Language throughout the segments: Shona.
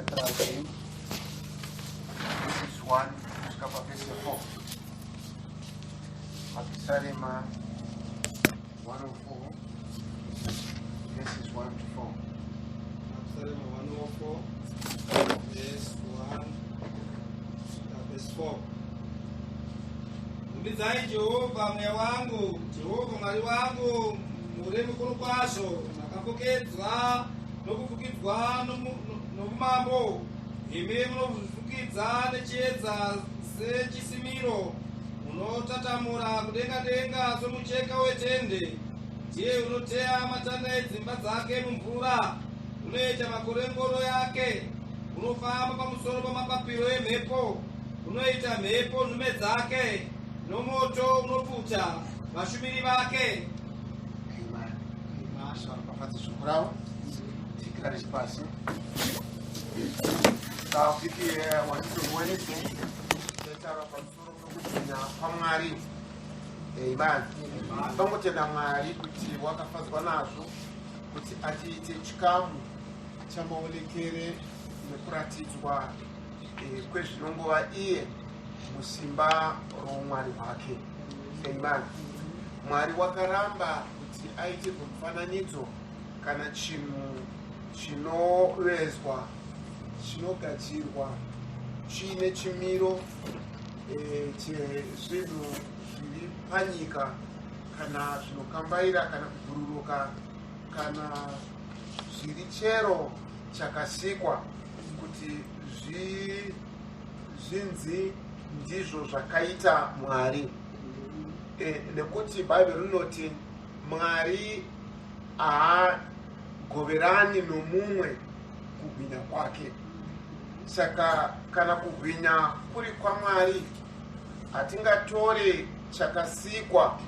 13, verses 1 kusvika pavhesi 4. Mapisarema 104, verses 1 to 4. Mapisarema 104, verse 1, verse 4. Rumbidzai Jehovha mweya wangu, Jehovha Mwari wangu, muri mukuru kwazvo, makapfekedzwa nokufukidzwa noumambo. Imi munozvifukidza nechiedza sechisimiro, munotatamura kudenga denga somucheka wetende. Ndiye unoteya matanda edzimba dzake mumvura, unoita makore ngoro yake, unofamba pamusoro pamapapiro emhepo, unoita mhepo nhume dzake, nomoto unopfuta vashumiri vake. Amen. Ishe varopafadze shoko ravo. Tigare pasi. Vhiki 1 Wednesday taitaura pamusoro pekubwinya kwaMwari. Amen. Tongotenda Mwari kuti wakafadzwa nazvo kuti atiite chikamu chamaonekere nekuratidzwa kwezvinongova iye musimba roumwari hwake. Amen. Mwari wakaramba kuti aitirwe mufananidzo kana chinhu chinovezwa, chinogadzirwa chiine chimiro chezvinhu zviri panyika, kana zvinokambaira, kana kubhururuka, kana zviri chero chakasikwa, kuti zvinzi ndizvo zvakaita Mwari, nekuti Bhaibheri rinoti Mwari haagoverani nomumwe kubwinya kwake. Saka kana kubwinya kuri kwaMwari, hatingatore chakasikwa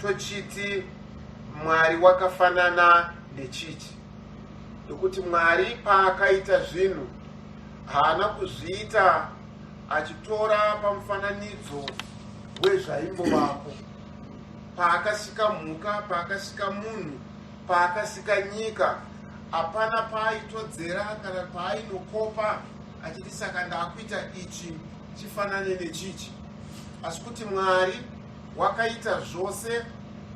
tochiti Mwari wakafanana nechichi, nokuti Mwari paakaita zvinhu haana kuzviita achitora pamufananidzo wezvaimbovapo. Paakasika mhuka, paakasika munhu, paakasika nyika, hapana paaitodzera kana paainokopa achiti, "Saka ndaakuita ichi chifanane nechichi," asi kuti Mwari wakaita zvose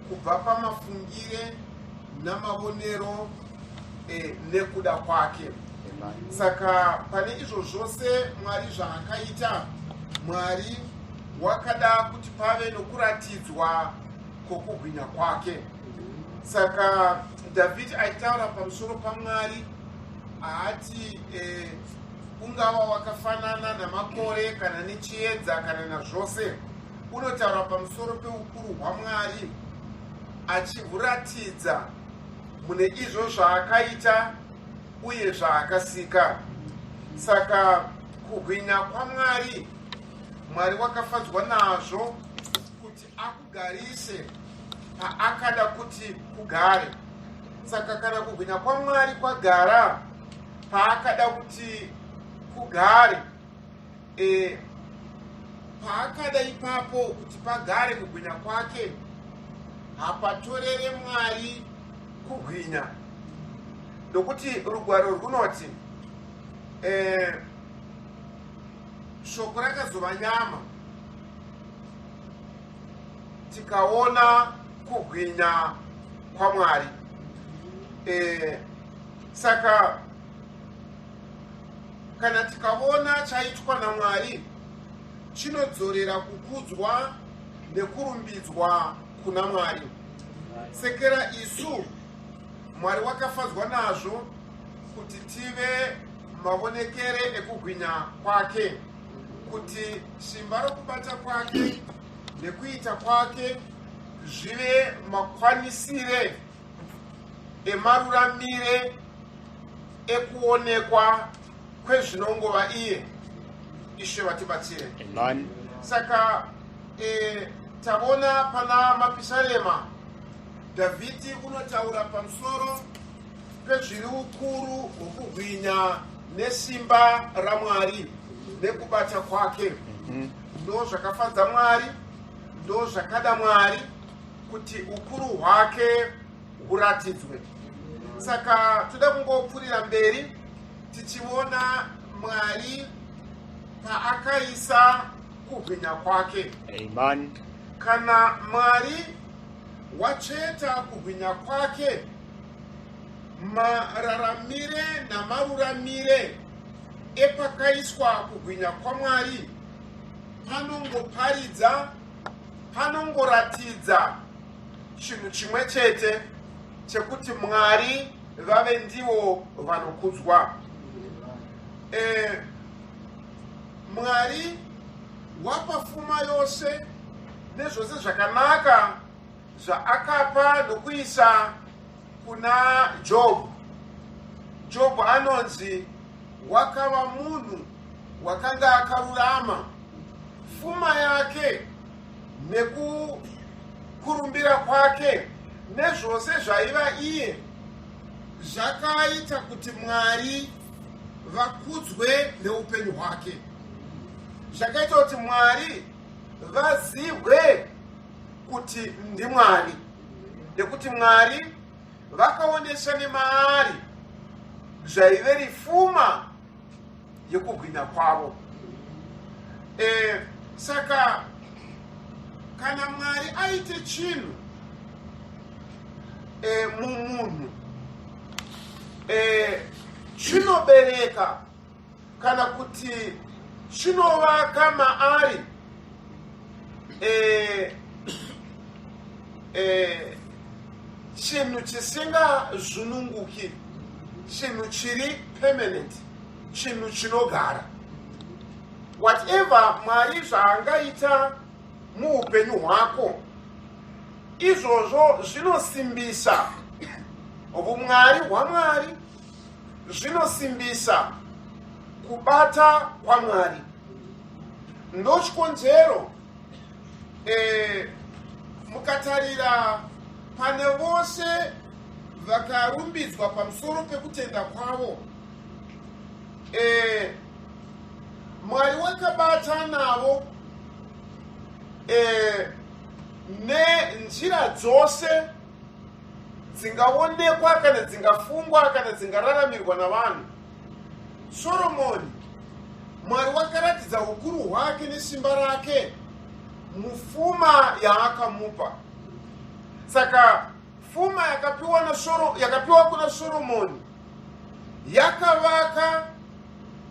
kubva pamafungire namavonero nekuda kwake. Saka pane izvo zvose Mwari zvaakaita, Mwari wakada kuti pave nokuratidzwa kwokubwinya kwake. Saka Dhavhidhi aitaura pamusoro paMwari haati ungava wakafanana namakore kana nechiedza kana nazvose. Unotaura pamusoro peukuru hwaMwari achihuratidza mune izvo zvaakaita uye zvaakasika. Saka kubwinya kwaMwari, Mwari wakafadzwa nazvo kuti akugarise paakada kuti kugare. Saka kana kubwinya kwaMwari kwagara paakada kuti kugare, paakada ipapo kuti pagare kubwinya kwake, hapatorere Mwari kubwinya, nokuti rugwaro runoti shoko rakazova nyama, tikaona kubwinya kwaMwari. Saka kana tikaona chaitwa naMwari, chinodzorera kukudzwa nekurumbidzwa kuna Mwari. Sekera isu Mwari wakafadzwa nazvo kuti tive mavonekere ekubwinya kwake, kuti simba rokubata kwake nekuita kwake zvive makwanisire emaruramire ekuonekwa kwezvinongova iye. Ishe vatibatsire. Amen. Saka tavona pana Mapisarema, Dhavhidhi unotaura pamusoro pezviri ukuru hwokubwinya nesimba raMwari nekubata kwake. Ndo zvakafadza Mwari, ndo zvakada Mwari kuti ukuru hwake huratidzwe. Saka toda kungopfuurira mberi tichiona Mwari paakaisa kubwinya kwake. Amen. Kana Mwari watsveta kubwinya kwake, mararamire namaruramire epakaiswa kubwinya kwaMwari panongoparidza, panongoratidza chinhu chimwe chete chekuti Mwari vave ndivo vanokudzwa. Mwari wapa fuma yose nezvose zvakanaka zvaakapa nokuisa kuna Jobhu. Jobhu anonzi wakava munhu wakanga akarurama. Fuma yake nekukurumbira kwake nezvose zvaiva iye zvakaita kuti Mwari vakudzwe neupenyu hwake, zvakaita kuti Mwari vazihwe kuti ndiMwari, nekuti Mwari vakaonesa nemaari zvaive rifuma yekubwinya kwavo. Saka kana Mwari aite chinhu mumunhu, chinobereka kana kuti chinovaka maari chinhu chisingazununguki, chinhu chiri permanent, chinhu chinogara. Whatever Mwari zvaangaita muupenyu hwako, izvozvo zvinosimbisa vumwari hwaMwari, zvinosimbisa kubata kwaMwari. Ndochikonzero mukatarira pane vose vakarumbidzwa pamusoro pekutenda kwavo, Mwari wakabata navo nenzira dzose dzingaonekwa kana dzingafungwa kana dzingararamirwa navanhu. Soromoni, Mwari wakaratidza ukuru hwake nesimba rake mufuma yaakamupa. Saka fuma yakapiwa kuna Soromoni yakavaka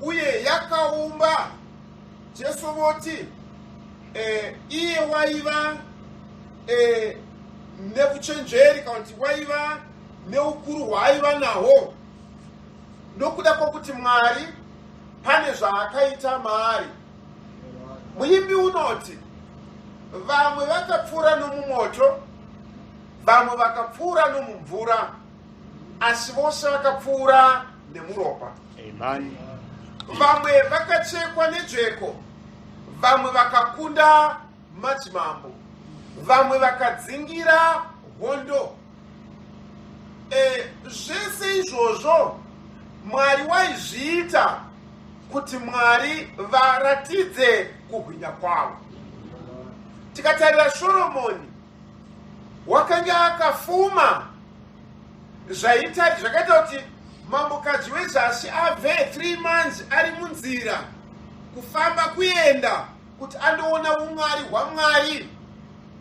uye yakaumba. Jesu voti iye waiva nevuchenjeri, kana kuti waiva neukuru hwaaiva nahwo, nokuda kwokuti Mwari pane zvaakaita maari. Muimbi unoti vamwe vakapfuura nomumoto, vamwe vakapfuura nomumvura, asi vose vakapfuura nemuropa. Amen. Vamwe vakachekwa nejeko, vamwe vakakunda madzimambo, vamwe vakadzingira hondo. Zvese izvozvo Mwari waizviita kuti Mwari varatidze kuhwinya kwavo. Tikatarira Soromoni, wakanga akafuma zvakaita kuti mambokadzi wezasi abve 3 months ari munzira kufamba kuenda kuti andoona umwari hwaMwari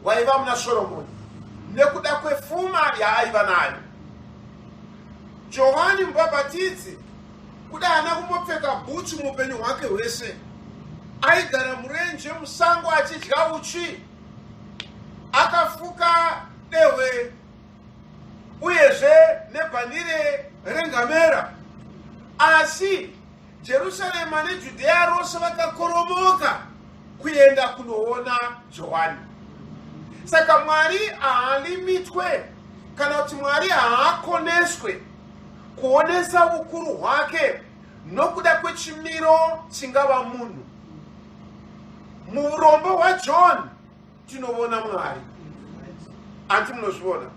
hwaiva muna Soromoni nekuda kwefuma yaaiva nayo. Johani Mubhabhatidzi kuda haana kumbopfeka bhutsu muupenyu hwake hwese, aigara murenje musango achidya uchi, akafuka dehwe uyezve nebhanire rengamera. Asi Jerusarema neJudhea rose vakakoromoka kuenda kunoona Johani. Saka Mwari haalimitwe kana kuti Mwari haakoneswe kuonesa ukuru hwake nokuda kwechimiro chingava munhu. Muurombo hwaJohn tinovona Mwari. Anti munozviona?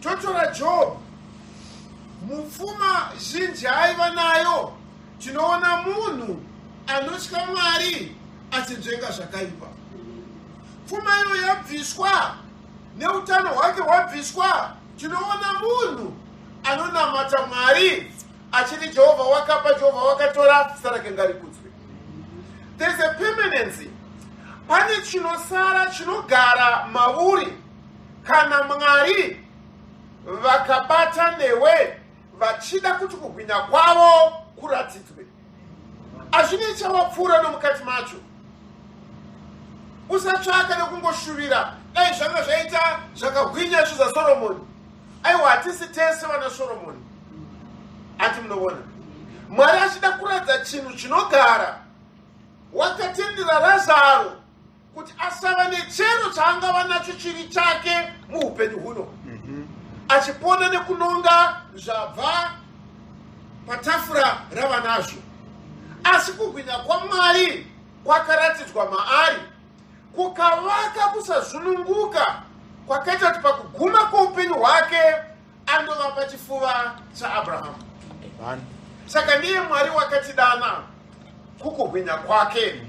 Totora Job, mupfuma zhinji aiva nayo, tinoona munhu anotya Mwari achinzvenga zvakaipa. Pfuma iyo yabviswa, neutano hwake hwabviswa, tinoona munhu Anonamata Mwari achiti Jehovha wakapa, Jehovha wakatora, zita rake ngarikudzwe. There is a permanency. Pane chinosara chinogara mauri kana Mwari vakabata newe vachida kuti kubwinya kwavo kuratidzwe. Hazvinei chawapfuura nomukati macho. Usatsvaka nekungoshuvira dai zvanga zvaita zvakagwinya izvo zvaSoromoni. Aiwa, hatisi tese vana Soromoni. Ati munoona Mwari achida kuratidza chinhu chinogara, wakatendera Razaro kuti asava nechero chaangava nacho chiri chake muupenyu huno, achipona nekunonga zvabva patafura rava nazvo. Asi kubwinya kwaMwari kwakaratidzwa maari kukavaka kusazununguka kwakaita kuti pakuguma kwoupenyu hwake andova pachifuva chaAbrahamu. Saka ndiye Mwari wakatidana kukubwinya kwake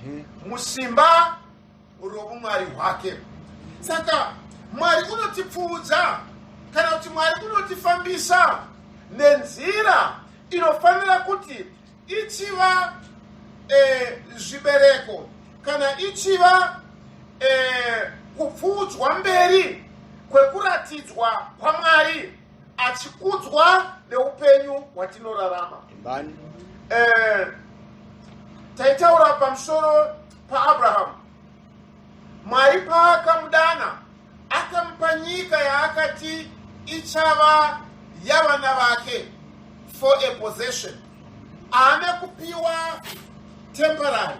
musimba roumwari hwake. Saka Mwari unotipfuudza, kana kuti Mwari unotifambisa nenzira inofanira kuti ichiva zvibereko, kana ichiva kupfuudzwa mberi kwekuratidzwa kwaMwari achikudzwa neupenyu hwatinorarama. Taitaura pamusoro paAbrahamu. Mwari paakamudana akamupa nyika yaakati ichava yavana vake for a possession. Haana kupiwa temporary,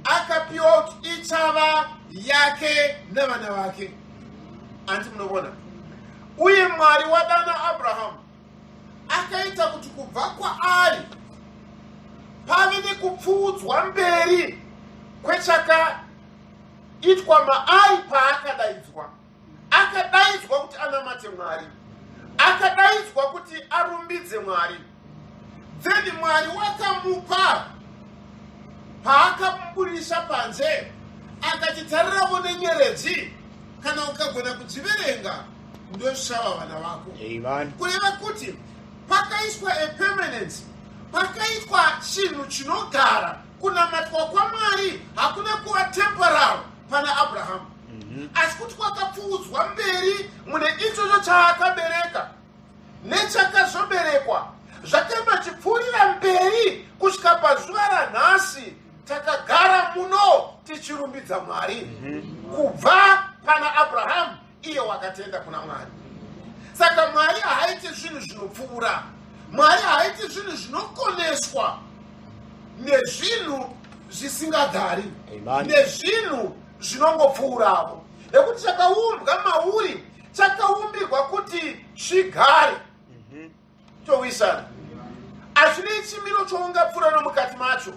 akapiwa kuti ichava yake nevana vake. Anti munoona? Uye Mwari wadana Abrahamu akaita kuti kubva kwaari pave nekupfuudzwa mberi kwechakaitwa maari paakadaidzwa. Akadaidzwa kuti anamate Mwari, akadaidzwa kuti arumbidze Mwari. Then Mwari wakamupa paakamubudisa panze akati, tariravo nenyeredzi, kana ukagona kudziverenga ndosvava vana vako. Kureva kuti pakaiswa a permanence, pakaitwa chinhu chinogara. Kunamatwa kwaMwari hakuna kuva temporal pana Abrahamu, asi kuti kwakapfuudzwa mberi mune ichocho chaakabereka nechakazoberekwa, zvakaramba chipfuurira mberi kusvika pazuva ranhasi takagara muno tichirumbidza Mwari kubva pana Abrahamu, iye wakatenda kuna Mwari. Saka Mwari haaiti zvinhu zvinopfuura, Mwari haaiti zvinhu zvinokoneswa nezvinhu zvisingagari, nezvinhu zvinongopfuuravo, nekuti chakaumbwa mauri chakaumbirwa kuti chigare. Towisana hazvinei chimiro choungapfuura nomukati macho.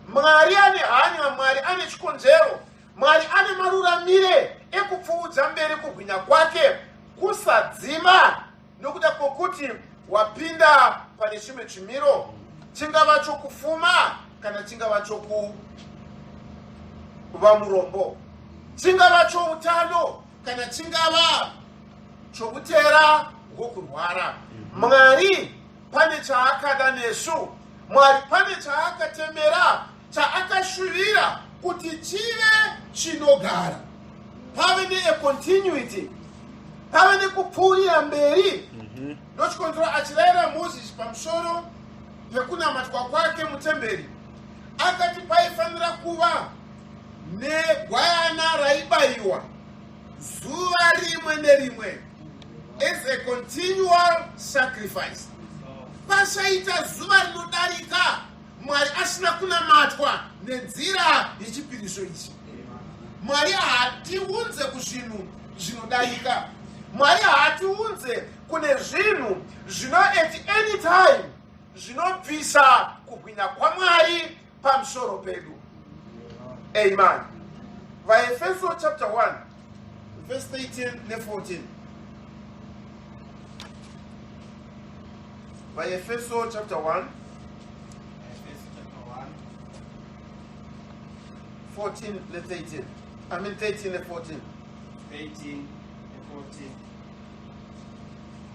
Mwari ane hanya, Mwari ane chikonzero, Mwari ane maruramire ekupfuudza mberi kubwinya kwake kusadzima nokuda kwokuti wapinda pane chimwe chimiro, chingava chokufuma kana chingava chokuva murombo, chingava choutano kana chingava chokutera hwokurwara. Mwari pane chaakada nesu. Mwari pane chaakatemera, chaakashuvira kuti chive chinogara, pave neacontinuity, pave nekupfuurira mberi. Ndochikonzero achirayira Mozisi pamusoro pekunamatwa kwake mutemberi, akati paifanira kuva negwayana raibayiwa zuva rimwe nerimwe as a continual sacrifice. Pasaita zuva rinodarika Mwari asina kunamatwa nenzira yechipiriso ichi. Mwari haatiunze kuzvinhu zvinodarika. Mwari haatiunze kune zvinhu zvino at any time zvinobvisa kubwinya kwaMwari pamusoro pedu. Amen. VaEfeso chapter 1 verse 13 ne14. VaEfeso chapter 1 14 ne13. I mean 13 ne14. 13 ne14.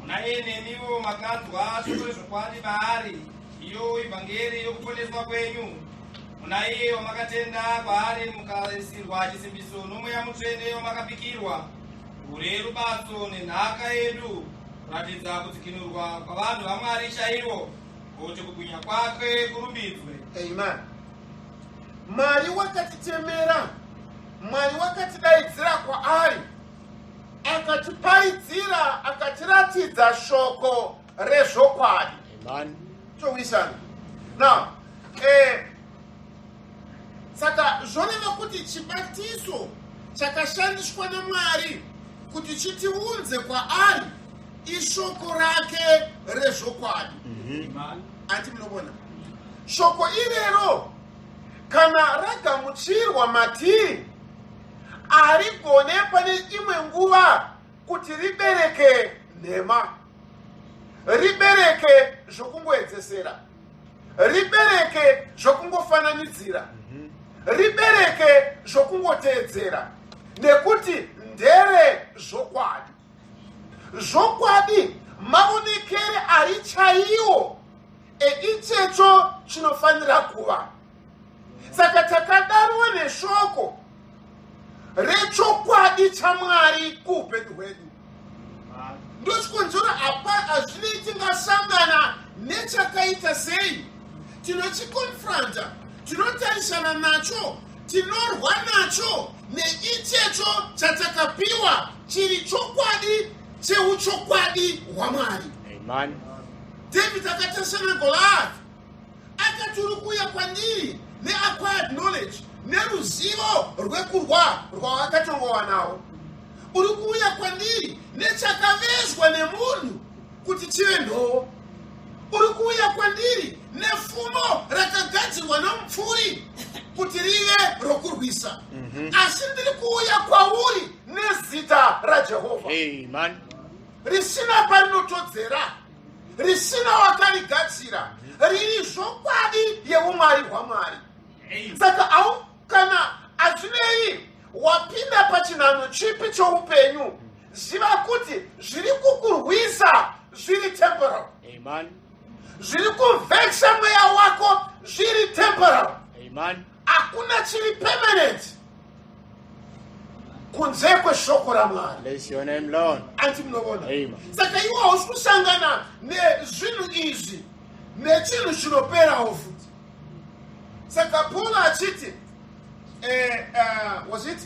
Muna iye nemiwo makanzwa shoko rezvokwadi maari, iyo ivhangeri yokuponeswa kwenyu. Muna iye wamakatenda kwaari mukaisirwa chisimbiso noMweya Mutsvene wamakapikirwa, hure rubatso nenhaka yedu, kuratidza kudzikinurwa kwavanhu vaMwari chaivo, kuti kubwinya kwake kurumbidzwe. Amen. Mwari wakatitemera, Mwari wakatidaidzira kwaari, akatiparidzira, akatiratidza shoko rezvokwadi. Amen. Towisana. Now, saka zvoreva kuti chibatiso chakashandiswa naMwari kuti chitiunze kwaari ishoko rake rezvokwadi. Ati munovona shoko irero kana ragamuchirwa matiri, harigone pane imwe nguva kuti ribereke nhema, ribereke zvokungoedzesera, ribereke zvokungofananidzira, ribereke zvokungoteedzera, nekuti ndere zvokwadi. Zvokwadi maonekere ari chaiwo eichecho chinofanira kuva. Saka takadanwa neshoko rechokwadi chaMwari kuupenyu hwedu. Ndochikonzero apa hazvinei tingasangana nechakaita sei, tinochikonfronta, tinotarisana nacho, tinorwa nacho neichecho chatakapiwa chiri chokwadi cheuchokwadi hwaMwari. Amen. David akatarisana naGoliath, akati uri kuuya kwandiri neacquired knowledge, neruzivo rwekurwa rwawakatongowanawo. Uri kuuya kwandiri nechakavezwa nemunhu kuti chive nhowo. Uri kuuya kwandiri nefumo rakagadzirwa nomupfuri kuti rive rokurwisa. Asi ndiri kuuya kwauri nezita raJehovha. Amen. Risina parinotodzera, risina wakarigadzira, riri zvokwadi yeumwari hwaMwari. Saka au kana hazvinei wapinda pachinhanho chipi choupenyu, ziva kuti zviri kukurwisa zviri temporal. Amen. Zviri kuvhekisa mweya wako zviri temporal. Amen. Hakuna chiri permanent kunze kweshoko raMwari. Bless your name, Lord. Anti munovona. Amen. Saka iwe hausi kusangana nezvinhu izvi nechinhu chinoperawo futi. Saka Paul achiti was it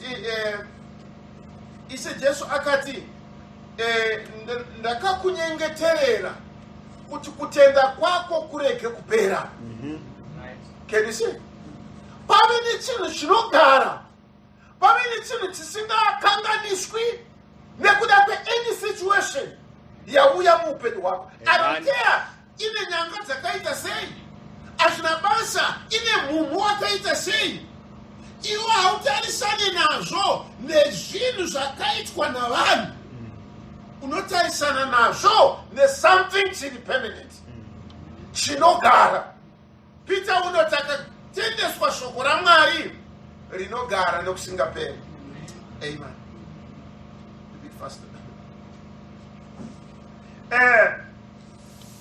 Ishe Jesu akati ndakakunyengeterera kuti kutenda kwako kurege kupera. Can you see? Pave nechinhu chinogara, pave nechinhu chisingakanganiswi nekuda kweany situation yauya muupenyu hwako. I don't Amen. care ine nyanga dzakaita sei, hazvina basa ine mhumhu wakaita sei, iwe hautarisane nazvo nezvinhu zvakaitwa navanhu, unotarisana nazvo nesomething chiri permanent, chinogara. Peter unoti akatendeswa shoko raMwari rinogara nokusingaperi. Amen. A bit faster.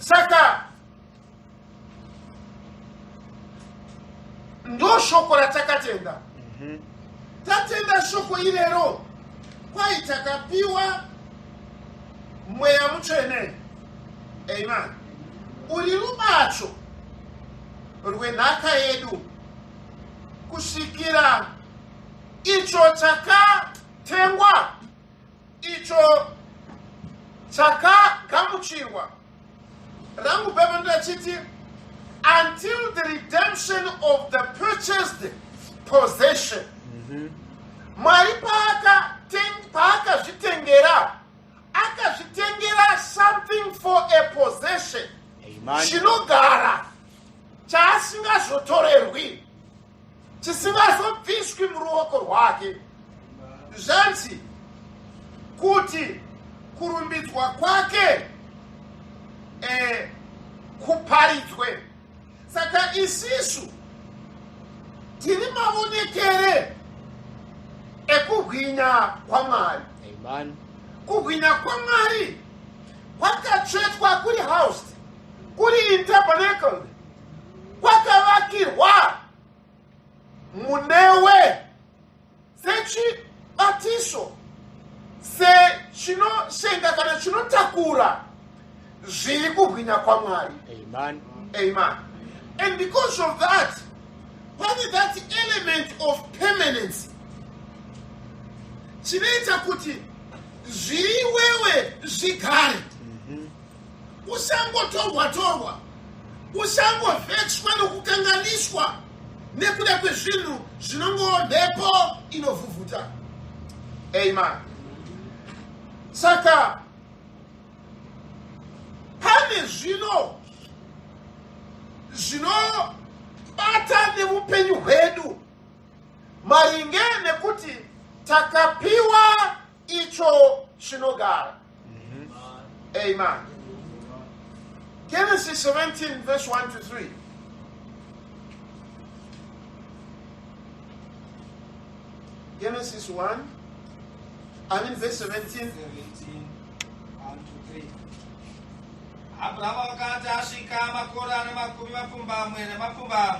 Saka ndo shoko ratakatenda. Tatenda shoko irero, kwai takapiwa Mweya Mutsvene. Amen. Uri rubatso rwenhaka yedu kusvikira icho chakatengwa, icho chakagamuchirwa. Rangu Bhaibheri ndachiti until the redemption of the purchased possession. Mwari paakazvitengera, akazvitengera something for a possession. Amen. Chinogara, chaasingazotorerwi, chisingazobviswi muruoko rwake. Zvanzi kuti kurumbidzwa kwake kuparidzwe. Saka isisu tiri maonekere ekubwinya kwaMwari. Amen. Kubwinya kwaMwari. Kwakatsvetwa kuri housed, kuri intabernacled, kwakavakirwa munewe sechibatiso, sechinoshenga kana chinotakura zviri kubwinya kwaMwari. Amen. Amen. And because of that, pane that element of permanency chinoita kuti zviri iwewe zvigare, usangotorwa torwa, usangovhexwa nokukanganiswa nekuda kwezvinhu zvinongova mhepo inovhuvhuta. Amen. Saka pane zvino zvinobata neupenyu hwedu maringe nekuti takapiwa icho chinogara. Amen. Genesis 17 verse 1 to 3. Genesis 1, I mean verse 17. 17, 1 to 3. Abrahama wakati asvika makore ane 77,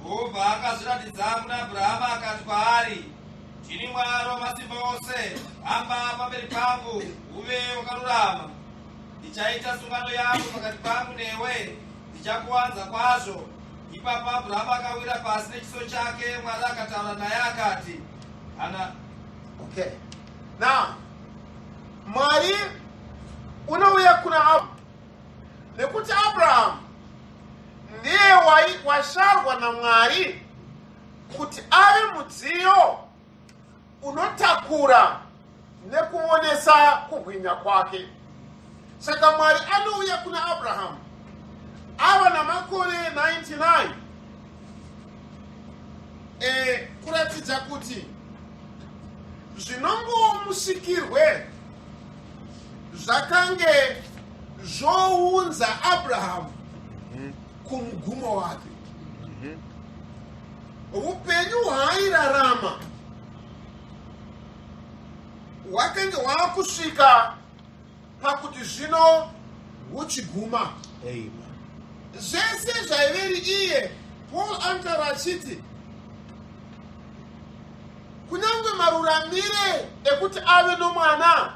Jehovha akazviratidza kuna Abrahama akati kwaari, "Ndini Mwari wamasimba ose, famba pamberi pangu uve wakarurama. Ndichaita sungano yangu pakati pangu newe, ndichakuwanza kwazvo." Ipapo Abrahama akawira pasi nechiso chake, Mwari akataura naye akati, "Kana Okay. Now, Mwari unouya kuna Abraham nekuti Abraham ndiye washarwa naMwari kuti ave mudziyo unotakura nekuonesa kubwinya kwake. Saka Mwari anouya kuna Abraham ava namakore 99, kuratidza kuti zvinongomusikirwe zvakange zvounza Abrahamu kumugumo wake. Upenyu hwaairarama hwakange hwaakusvika pakuti zvino huchiguma. Amen. Zvese zvaiveri iye, Paul anotaura achiti kunyange maruramire ekuti ave nomwana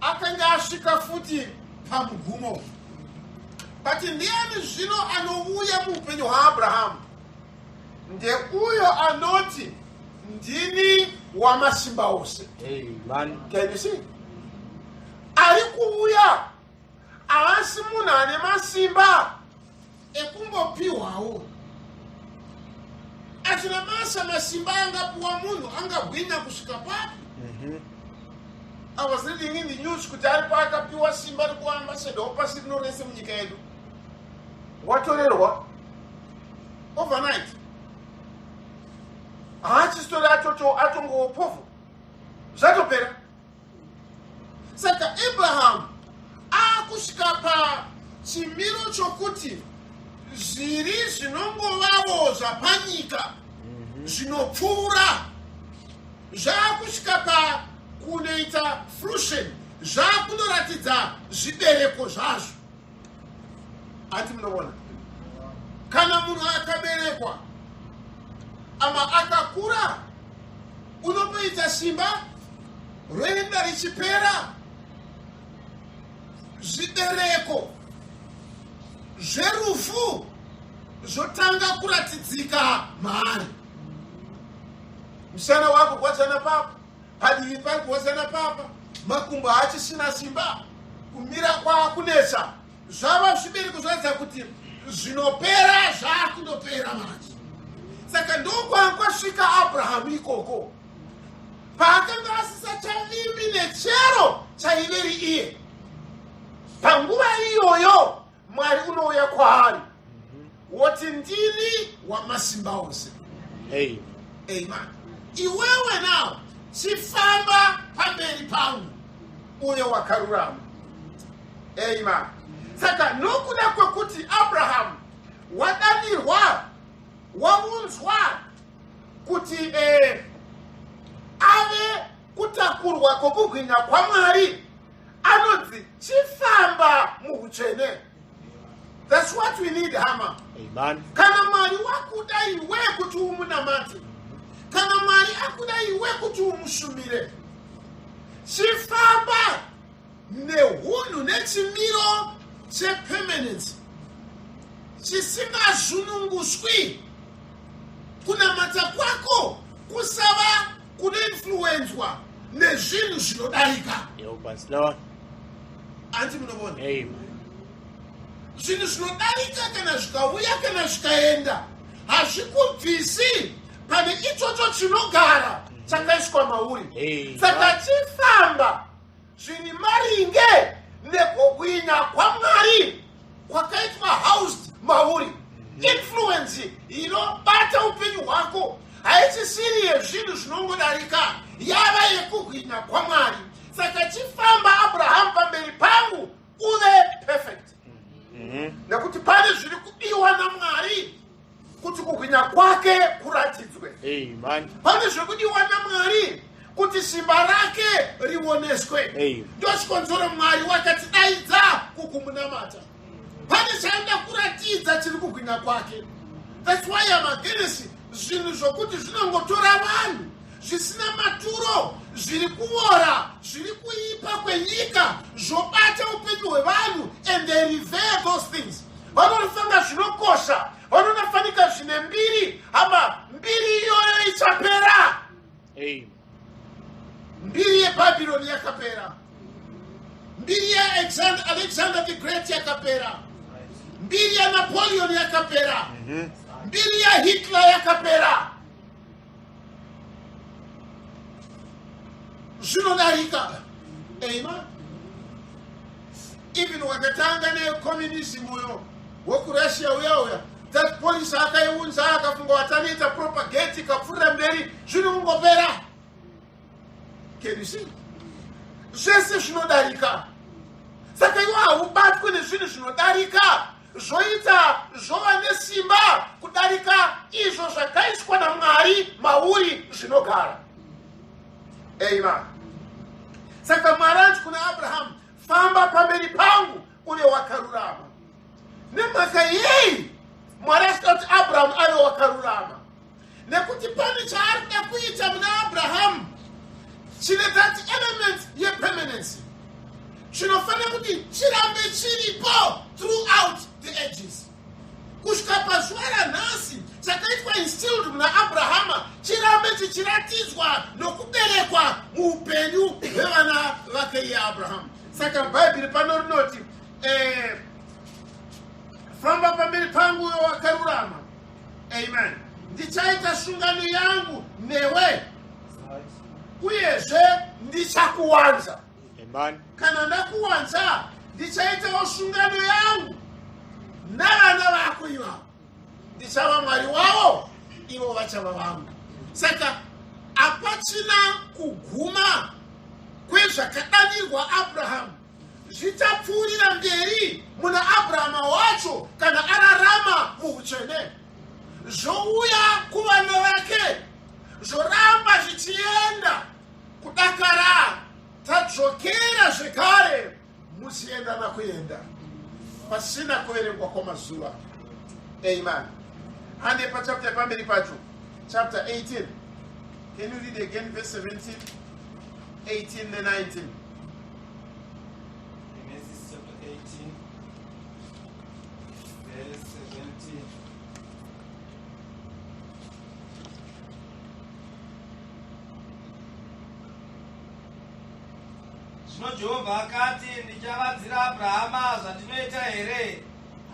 akanga asvika futi pamugumo. But ndiani zvino anouya muupenyu hwaAbrahamu? Ndeuyo anoti, "Ndini wamasimba ose." Amen. Can you see? Ari kuuya haasi munhu ane masimba ekungopiwawo asina masa. Masimba angapiwa munhu angagwinya kusvika papi? I was reading in the news kuti aripo akapiwa simba rekuva ambassador wepasi rino rese munyika yedu, watorerwa overnight, haachisitori, atongowo zvatopera. Saka Abraham aakusvika pachimiro chokuti zviri zvinongovawo zvapanyika zvinopfuura zvaakusvika pakunoita fruition, zvaakunoratidza zvibereko zvazvo. Ati munoona kana munhu akaberekwa ama akakura, unopoita simba roenda richipera, zvibereko zverufu zvotanga kuratidzika maari. Musana wako gwadzana papa, padivi pari kuwadzana papa, makumbo haachisina simba, kumira kwaakunetsa. Zvava zvibereko zvoratidza kuti zvinopera zvaakundopera manje. Saka ndokwanga kwasvika Abrahamu ikoko paakanga asisachavimbi nechero chaiveri iye. Panguva iyoyo Mwari unouya kwaari woti, "Ndini wamasimba ose." Amen. Amen. "Iwewe nawo chifamba pamberi pangu uye wakarurama." Amen. Saka nokuda kwekuti Abrahamu wadanirwa, waunzwa kuti ave kutakurwa kwokubwinya kwaMwari. Anonzi chifamba muhutsvene. That's what we need, hama. Amen. Kana Mwari wakuda iwe kuti umunamate, kana Mwari akuda iwe kuti umushumire, chifamba nehunhu nechimiro chepermanence chisingazununguswi. Kunamata kwako kusava kunoinfluenzwa nezvinhu zvinodarika. Help us, Lord. Anti munovona? Amen. Zvinhu zvinodarika kana zvikauya kana zvikaenda hazvikubvisi pane ichocho chinogara chakaiswa mauri. Amen. Saka chifamba zviri maringe nekugwinya kwaMwari kwakaitwa housed mauri. Influence inobata upenyu hwako haichisiri yezvinhu zvinongodarika, yava yekugwinya kwaMwari. Saka chifamba Abrahamu pamberi pangu uve perfect, nekuti pane zviri kudiwa naMwari kuti kugwinya kwake kuratidzwe. Amen. Pane zviri kudiwa naMwari kuti simba rake rioneswe. Amen. Ndochikonzero Mwari wakatidaidza kukumunamata. Pane chaanoda kuratidza chiri kugwinya kwake. That's why I'm against zvinhu zvokuti zvinongotora vanhu zvisina maturo, zviri kuora, zviri kuipa kwenyika, zvobata upenyu hwevanhu, and they revere those things. Vanonofunga zvinokosha, vanonofanika zvine mbiri. Hama, mbiri iyoyo ichapera. Amen. Mbiri yeBhabhironi yakapera, mbiri yaAlexander the Great yakapera, mbiri yaNapoleon yakapera, mbiri yaHitler yakapera. Zvinodarika. Amen. Even wakatanga necommunism uyo wekuRussia uya uya, that policy akaiunza akafunga watanoita propagate ikapfuurira mberi, zviri kungopera. Can you see? Zvese zvinodarika. Saka iwe haubatwe nezvinhu zvinodarika zvoita zvova nesimba kudarika izvo zvakaiswa naMwari mauri zvinogara. Amen. Saka Mwari anoti kuna Abrahamu, famba pamberi pangu uve wakarurama. Nemhaka yei Mwari achida kuti Abrahamu ave wakarurama? Nekuti pane chaari kuda kuita muna Abrahamu chine that element yepermanency, chinofanira kuti chirambe chiripo throughout the ages kusvika pazuva ranhasi. Chakaitwa instilled muna Abrahama chirambe chichiratidzwa nokuberekwa muupenyu hwevana vake iye Abrahamu. Saka Bhaibheri pano rinoti, famba pamberi pangu uyo wakarurama. Amen. Ndichaita sungano yangu newe, uyezve ndichakuwanza. Amen. Kana ndakuwanza, ndichaitawo sungano yangu navana vako ivavo, ndichava Mwari wavo, ivo vachava vangu. Saka hapachina kuguma kwezvakadanirwa Abrahamu, zvichapfuurira mberi muna Abrahama wacho kana ararama muutsvene, zvouya kuvana vake, zvoramba zvichienda kudakara tadzokera zvekare muchienda nakuenda pasina kuverengwa kwamazuva. Amen. Hande pachapter pamberi pacho, chapter 18. Can you read again verse 17, 18 ne19? Genesis chapter 18, verse 17. Zvino Jehovha akati, Ndichavanzira Abrahama zvandinoita here?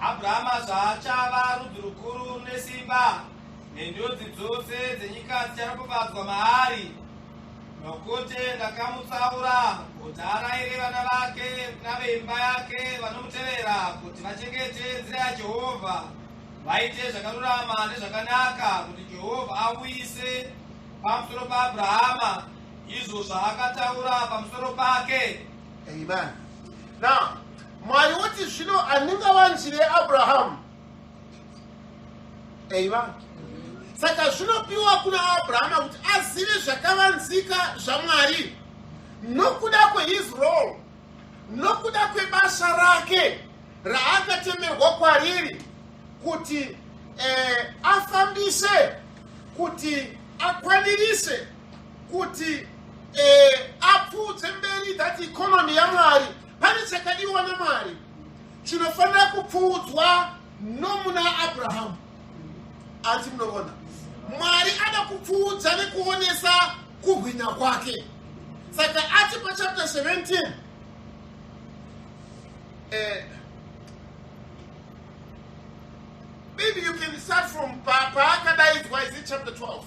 Abrahama zvaachava rudzi rukuru rune simba, nendudzi dzose dzenyika dzicharopafadzwa maari. Nokuti ndakamutsaura kuti arayire vana vake naveimba yake vanomutevera kuti vachengete nzira yaJehovha, vaite zvakarurama nezvakanaka, kuti Jehovha auyise pamusoro paAbrahama izvo zvaakataura pamusoro pake. Amen. Now, Mwari woti zvino handingavanzire Abrahamu. Amen. Saka zvinopiwa kuna Abrahama kuti azive zvakavanzika zvaMwari nokuda kwehis role. Nokuda kwebasa rake raakatemerwa kwariri kuti eh, afambise, kuti akwanirise, kuti eh, apfuudze mberi that economy yaMwari. Pane chakadiwa naMwari chinofanira kupfuudzwa nomuna Abrahamu. Anti munoona, Mwari ada kupfuudza nekuonesa kuhwinya kwake. Saka ati pachapter 17, maybe you can start from paakadaidzwa. Is it chapter 12?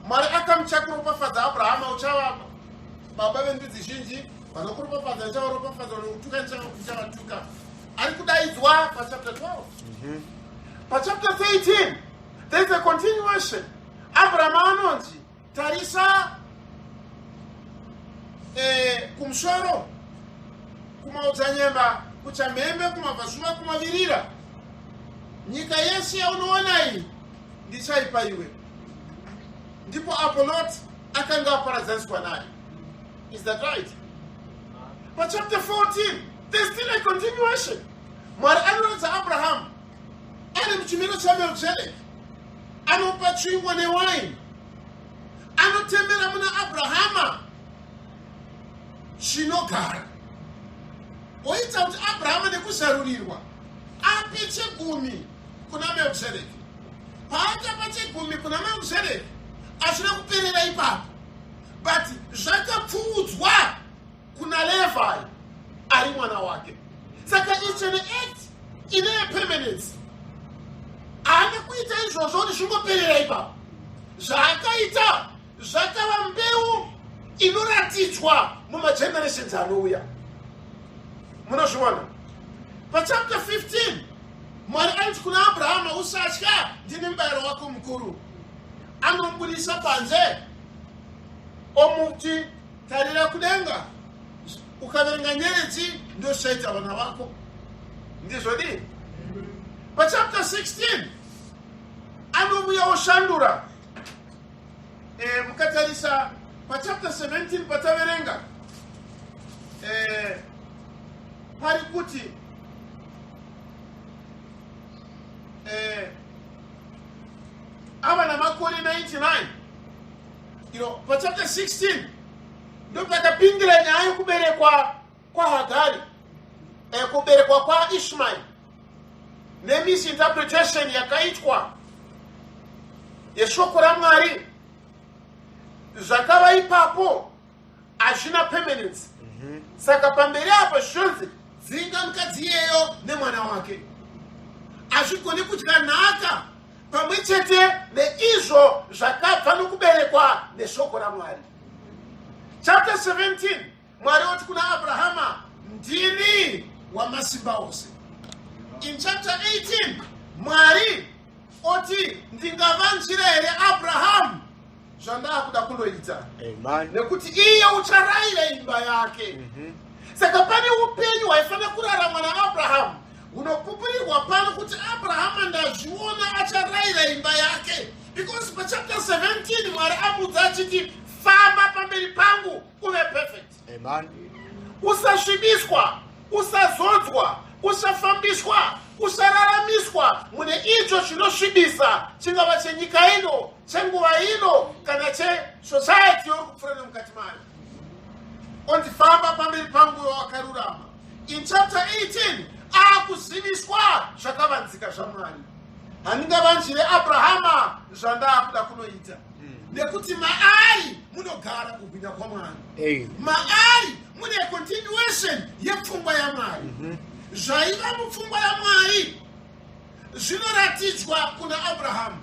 Mwari akamuchakuropafadza Abrahama, uchava baba vendudzi zhinji, vanokuropafadza ndichavaropafadza, vanokutuka ndichavatuka. Ari kudaidzwa pachapter 12. Pachapter 13 there's a continuation. Abraham anonzi, tarisa kumusoro, kumaodzanyemba, kuchamhembe, kumabvazuva, kumavirira, nyika yese yaunoona iyi ndichaipa iwe. Ndipo apo Lot akanga aparadzaniswa naye. Is that right? Pachapter 14 there's still a continuation. Mwari anoratidza Abrahamu ari muchimiro chaMelchizedek, anopa chingwa newaini, anotemera muna Abrahama chinogara, oita kuti Abrahama nekuzarurirwa ape chegumi kuna Melchizedeki. Paakapa chegumi kuna Melchizedeki, achida kuperera ipapo, but zvakapfuudzwa kuna Levhi ari mwana wake. Saka it's an act ine permanence. Haana kuita izvozvo kuti zvingoperera ipapo. Zvaakaita zvakava mbeu inoratidzwa mumagenerations anouya. Munozviona pachapter 15, Mwari anoti kuna Abrahama, usatya, ndini mubayiro wako mukuru. Anomubudisa panze, omuti, tarira kudenga, ukaverenga nyeredzi, ndozvichaita vana vako. Ndizvo dii? Pachapter 16 anovuya oshandura. Mukatarisa pachapter 17 pataverenga, pari kuti ava namakore 99. Pachapter 16 ndopakapindira nyaya yokuberekwa kwaHagari, kuberekwa kwaIshmael nemisinterpretation yakaitwa yeshoko raMwari. Zvakava ipapo hazvina permanence. Saka pamberi apo zvichonzi, dzinga mukadzi iyeyo nemwana wake, hazvigoni kudya nhaka pamwe chete neizvo zvakabva nokuberekwa neshoko raMwari. Chapter 17, Mwari oti kuna Abrahama, ndini wamasimba ose. In chapter 18 Mwari oti, ndingavanzira here Abrahamu zvandaakuda kundoita? Amen. Nekuti iye ucharayira imba yake. Saka pane upenyu hwaifanira kuraramwa naAbrahamu hunopupurirwa pano kuti Abrahama ndazviona acharayira imba yake, because pachapter 17 Mwari amudza achiti, famba pamberi pangu uve perfect. Amen. Usasvibiswa, usazodzwa, usafambiswa, usararamiswa mune icho chinosvibisa, chingava chenyika ino, chenguva ino, kana chesociety yori kupfuura nemukati mayo. Onzi, famba pamberi pangu wakarurama. In chapter 18 akuziviswa zvakavanzika zvaMwari. Handingavanzire Abrahama zvandaakuda kunoita, nekuti maari munogara kubwinya kwaMwari. Amen. Maari mune continuation yepfungwa yaMwari. Zvaiva mupfungwa yaMwari zvinoratidzwa kuna Abrahamu.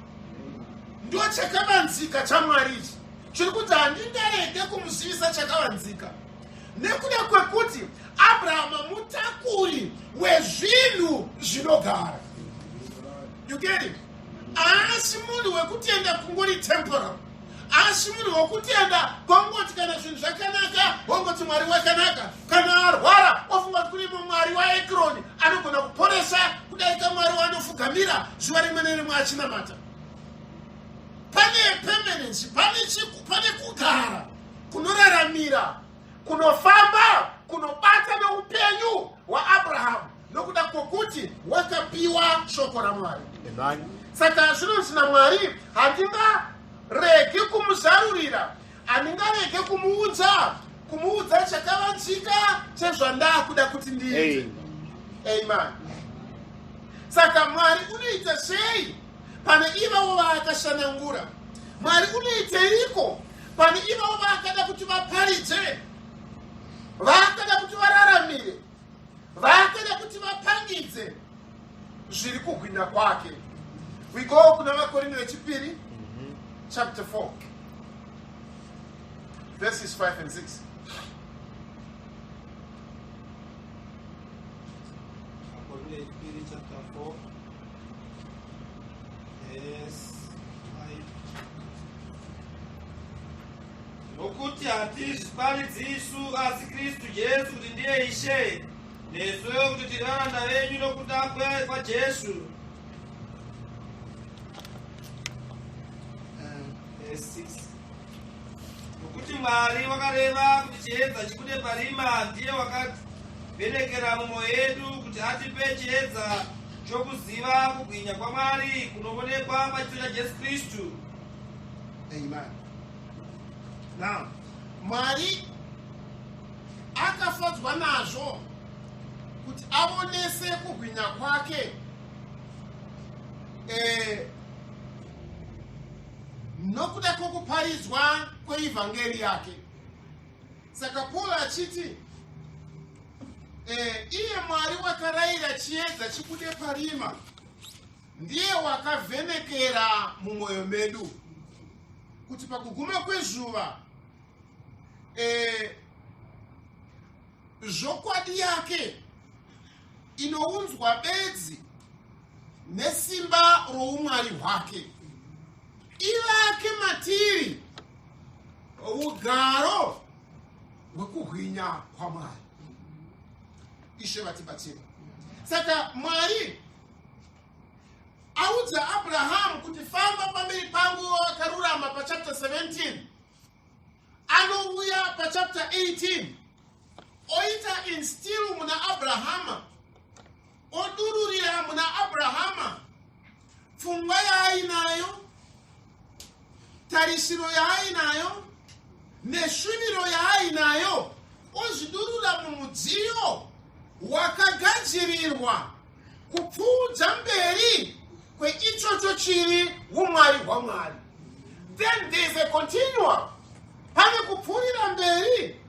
Ndo chakavanzika chaMwari ichi chiri kuti handingarege kumuzivisa chakavanzika, nekuda kwekuti Abrahama mutakuri wezvinhu zvinogara. You get it? Haasi munhu wekutenda kungori temporal, asi munhu wokutenda kwangoti kana zvinhu zvakanaka wongoti Mwari wakanaka, kana arwara ofunga kuti kune Mwari waEkroni anogona kuporesa kudarika Mwari waanofugamira zuva rimwe nerimwe achinamata. Pane permanence, pane kugara kunoraramira, kunofamba. kunobata neupenyu hwaAbrahamu nokuda kwokuti wakapiwa shoko raMwari. Amen. Saka zvinonzi naMwari, handingaregi kumuzarurira, handingarege kumuudza, kumuudza chakavanzika chezvandakuda kuti ndiite. Amen. Amen. Saka Mwari unoita sei pane ivavo vaakashanangura? Mwari unoiteiko pane ivavo vaakada kuti vaparidze, vaakada kuti vararamire, vaakada kuti vapangidze zviri kuhwina kwake? We go kuna VaKorinde vechipiri, chapter 4, verses 5 and 6. Vakorinde yechipiri chapter 4 verse 5. Nokuti hatizviparidzi isu asi Kristu Jesu kuti ndiye Ishe, nesu kuti tiri varanda venyu nokuda kwaJesu. Verse 6. Nokuti Mwari wakareva kuti chiedza chibude parima, ndiye wakavhenekera mumwoyo yedu kuti atipe chiedza chokuziva kubwinya kwaMwari kunoonekwa pachiso chaJesu Kristu. Amen. Now, Mwari akafadzwa nazvo kuti aonese kubwinya kwake nokuda kwokuparidzwa kweivhangeri yake. Saka Paul achiti iye Mwari wakarayira chiedza chibude parima, ndiye wakavhenekera mumwoyo medu kuti pakuguma kwezuva zvokwadi yake inounzwa bedzi nesimba roumwari hwake ivake matiri ugaro hwekuhwinya kwaMwari. Ishe vatibatsira. Saka Mwari audza Abrahamu kuti, "Famba pamberi pangu wakarurama," pachapter 17. Anouya pachapter 18, oita instill muna Abrahama, odururira muna Abrahama pfungwa yaainayo, tarisiro yaainayo neshuviro yaainayo, ozvidurura mumudziyo wakagadzirirwa kupfuudza mberi kweichocho chiri umwari hwaMwari. Then there is a continual, pane kupfuurira mberi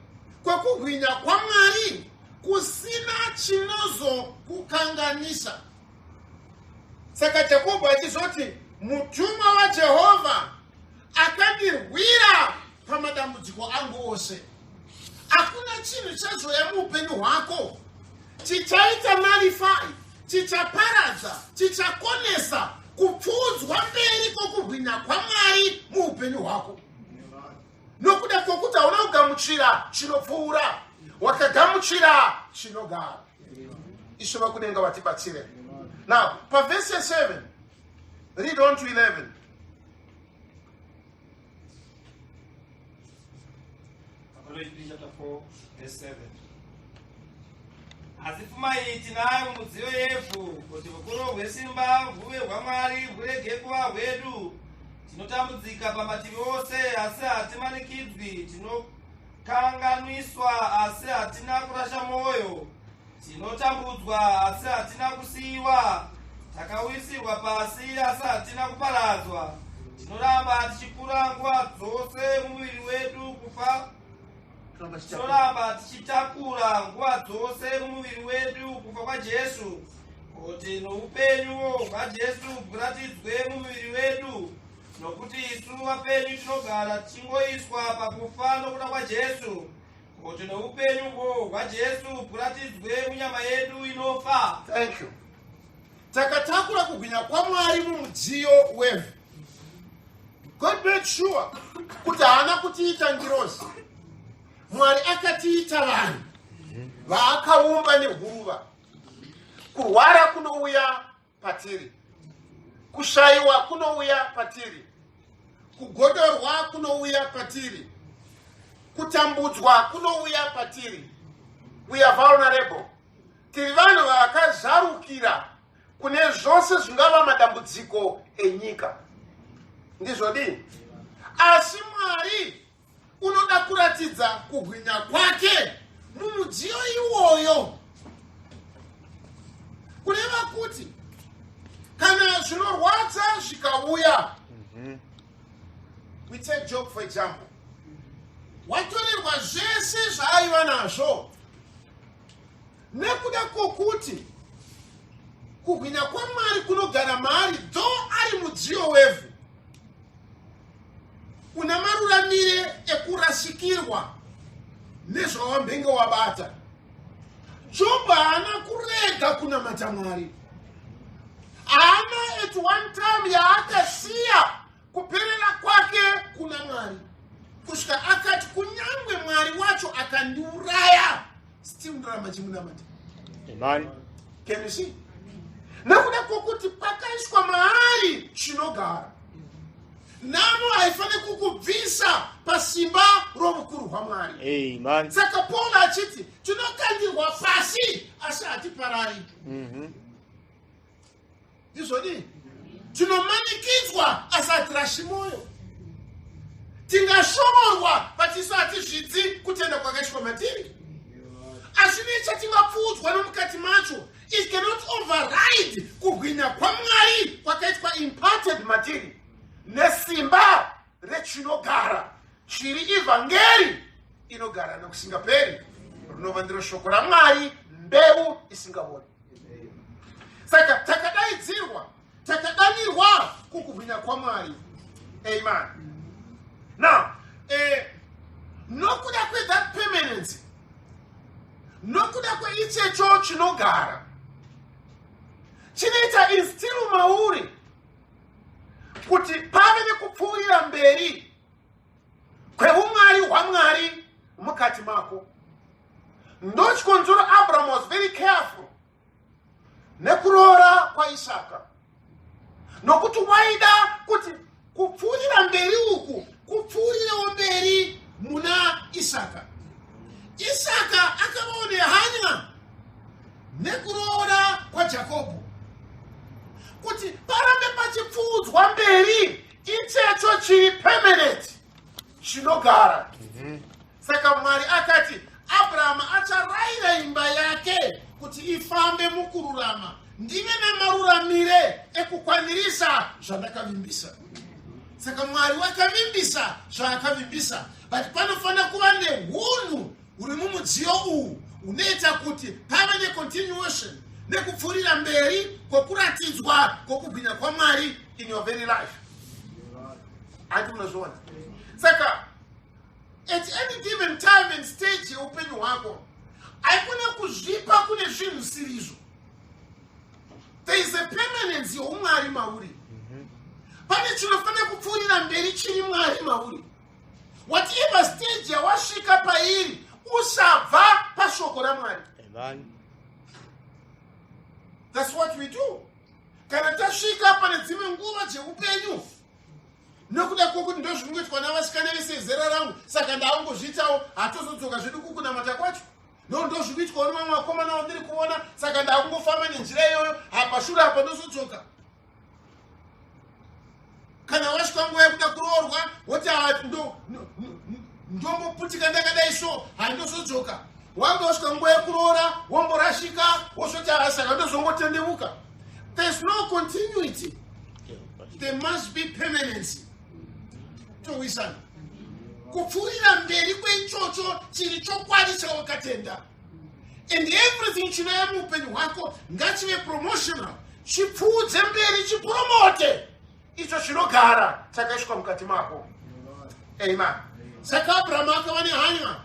kwekubwinya kwaMwari kusina chinozokukanganisa. Saka Jakobho achizoti, "Mutumwa waJehovha akandirwira pamadambudziko angu ose." Hakuna chinhu chazoya muupenyu hwako chichaita nullify, chichaparadza, chichakonesa kupfuudzwa mberi kwokubwinya kwaMwari muupenyu hwako, nokuda kwokuti hauna kugamuchira chinopfuura, wakagamuchira chinogara. Ishe vakudenga vatibatsire. Now, pavhesi 7, read on to 11. Vakorinde chapter 4 verse 7. Asi pfuma iyi tinayo mumidziyo yevhu, kuti ukuru hwesimba huve hwaMwari, hurege kuva hwedu. Tinotambudzika pamativi ose, asi hatimanikidzwi; tinokanganiswa, asi hatina kurasha mwoyo; tinotambudzwa, asi hatina kusiyiwa; takawisirwa pasi, asi hatina kuparadzwa. Tinoramba tichikura nguva dzose mumuviri wedu kufa, tinoramba tichitakura nguva dzose mumuviri wedu kufa kwaJesu, kuti noupenyu hwaJesu bwuratidzwe mumuviri wedu. Nokuti isu vapenyu tinogara tichingoiswa pakufa nokuda kwaJesu, kuti noupenyu hwaJesu bwuratidzwe munyama yedu inofa. Thank you. Takatakura kubwinya kwaMwari mumudziyo wevhu. God made sure kuti haana kutiita ngirozi. Mwari akatiita vanhu vaakaumba nehuruva. Kurwara kunouya patiri, kushayiwa kunouya patiri, kugodorwa kunouya patiri, kutambudzwa kunouya patiri. We are vulnerable. Tiri vanhu vakazarukira kune zvose zvingava madambudziko enyika. Ndizvodii? Asi Mwari unoda kuratidza kubwinya kwake mumudziyo iwoyo. Kureva kuti kana zvinorwadza zvikauya, we take Job for example, watorerwa zvese zvaaiva nazvo nekuda kwokuti kuhwina kwaMwari kunogara maari, though ari mudziyo wevhu una maruramire ekurasikirwa nezvawambenge wabata. Jobho haana kurega kunamata Mwari. Haana at one time yaakasiya kuperera kwake kuna Mwari, kusvika akati kunyangwe Mwari wacho akandiuraya, still ndoramba chimunamata. Amen. Can you see? Nekuda kwokuti pakaiswa maari chinogara, nhamo haifaniri kukubvisa pasimba romukuru hwaMwari. Amen. Saka Paul achiti tinokandirwa pasi asi hatiparari. Ndizvodii? Tinomanikidzwa asi hatirashi mwoyo. Tingashovorwa but isu hatizvidzi kutenda kwakaiswa matiri. Asi nechatingapfuudzwa nomukati macho, it cannot override kubwinya kwaMwari kwakaitwa imparted matiri nesimba rechinogara chiri ivhangeri inogara nokusingaperi, rinova ndiro shoko raMwari, mbeu isingavoni. Saka takadaidzirwa, takadanirwa kukubwinya kwaMwari. Amen. Now, nokuda kwethat permanency, nokuda kweichecho chinogara chinoita instill mauri kuti pave nekupfuurira mberi kweumwari hwaMwari mukati mako. Ndochikonzero Abraham was very careful nekuroora kwaIsaka, nokuti waida kuti kupfuurira mberi uku kupfuurirewo mberi muna Isaka. Isaka akavawo nehanya nekuroora kwaJakobho kuti parambe pachipfuudzwa mberi ichecho chiri permanent chinogara. Saka Mwari akati Abrahamu acharayira imba yake kuti ifambe mukururama, ndive namaruramire ekukwanirisa zvandakavimbisa. Saka Mwari wakavimbisa zvaakavimbisa, but panofanira kuva nehunhu huri mumudziyo uwu unoita kuti pave necontinuation nekupfuurira mberi kwokuratidzwa kwokubwinya kwaMwari in your very life. Handi munozviona? Saka at any given time and stage yeupenyu hwako, haikona kuzvipa kune zvinhu zisirizvo. There is a permanence yeumwari mauri. Pane chinofanira kupfuurira mberi chiri Mwari mauri. Whatever stage yawasvika pairi, usabva pashoko raMwari. Amen. That's what we do. Kana tasvika pane dzimwe nguva dzeupenyu, nekuda kwokuti ndozvinongoitwa navasikana vese zera rangu, saka ndaangozviitawo, hatozodzoka zvedu kukunamata kwacho. No, ndozvikuitwawo nemamwe vakomana vandiri kuona, saka ndakungofamba nenzira iyoyo, hapashure apa ndozodzoka. Kana wasvika nguva yekuda kuroorwa, woti ndomboputika ndakadai so, handozodzoka. Wanga wasvika nguva yekuroora, womborashika, wozoti saka ndozongotendeuka. There's no continuity. There must be permanency. Towisana kupfuurira mberi kweichocho chiri chokwadi chawakatenda, and everything chinouya muupenyu hwako ngachive promotional, chipfuudze mberi, chipromote icho chinogara chakaiswa mukati mako. Amen. Saka Abrahamu akava nehanya,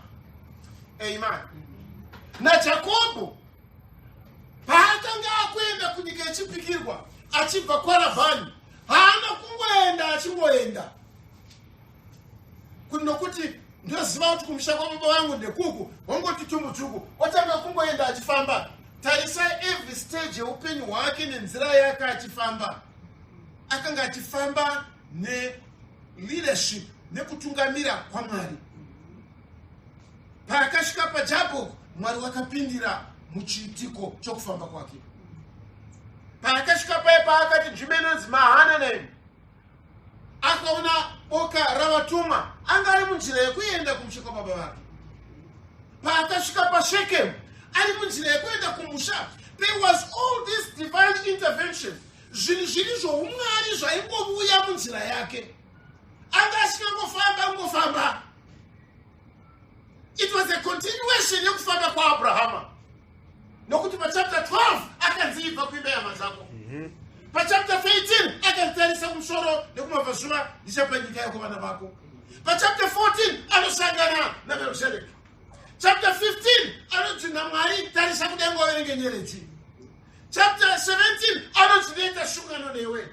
amen, naJakobho paakanga akuenda kunyika yechipikirwa achibva kwaRabhani. Haana kungoenda achingoenda kuti nokuti ndoziva kuti kumusha kwababa vangu ndekuku, wongoti tumbutuku otanga kungoenda achifamba. Tarisai every stage yeupenyu hwake nenzira yake achifamba. Akanga achifamba neleadership nekutungamira kwaMwari. Paakasvika paJabok, Mwari vakapindira muchiitiko chokufamba kwake. Paakasvika paye paakati nzvimbo inonzi Mahanaim, akaona boka ravatumwa, anga ari munzira yekuenda kumusha kwababa vake. Paakasvika paShekemu, ari munzira yekuenda kumusha, there was all this divine intervention, zvinhu zviri zvoumwari zvaingovuya munzira yake. Anga asingangofamba angofamba. It was a continuation yekufamba kwaAbrahama, nokuti pachapter 12 akanzi ibva kuimba yehama dzako. Pachapter 13 akanzi tarisa kumusoro nekumabvazuva, ndichapa nyika yako vana vako. Pachapter 14 anosangana naMelkisedeki. Chapter 15 anonzi naMwari tarisa kudenga uverenge nyeredzi. Chapter 17 anonzi ndoita sungano newe.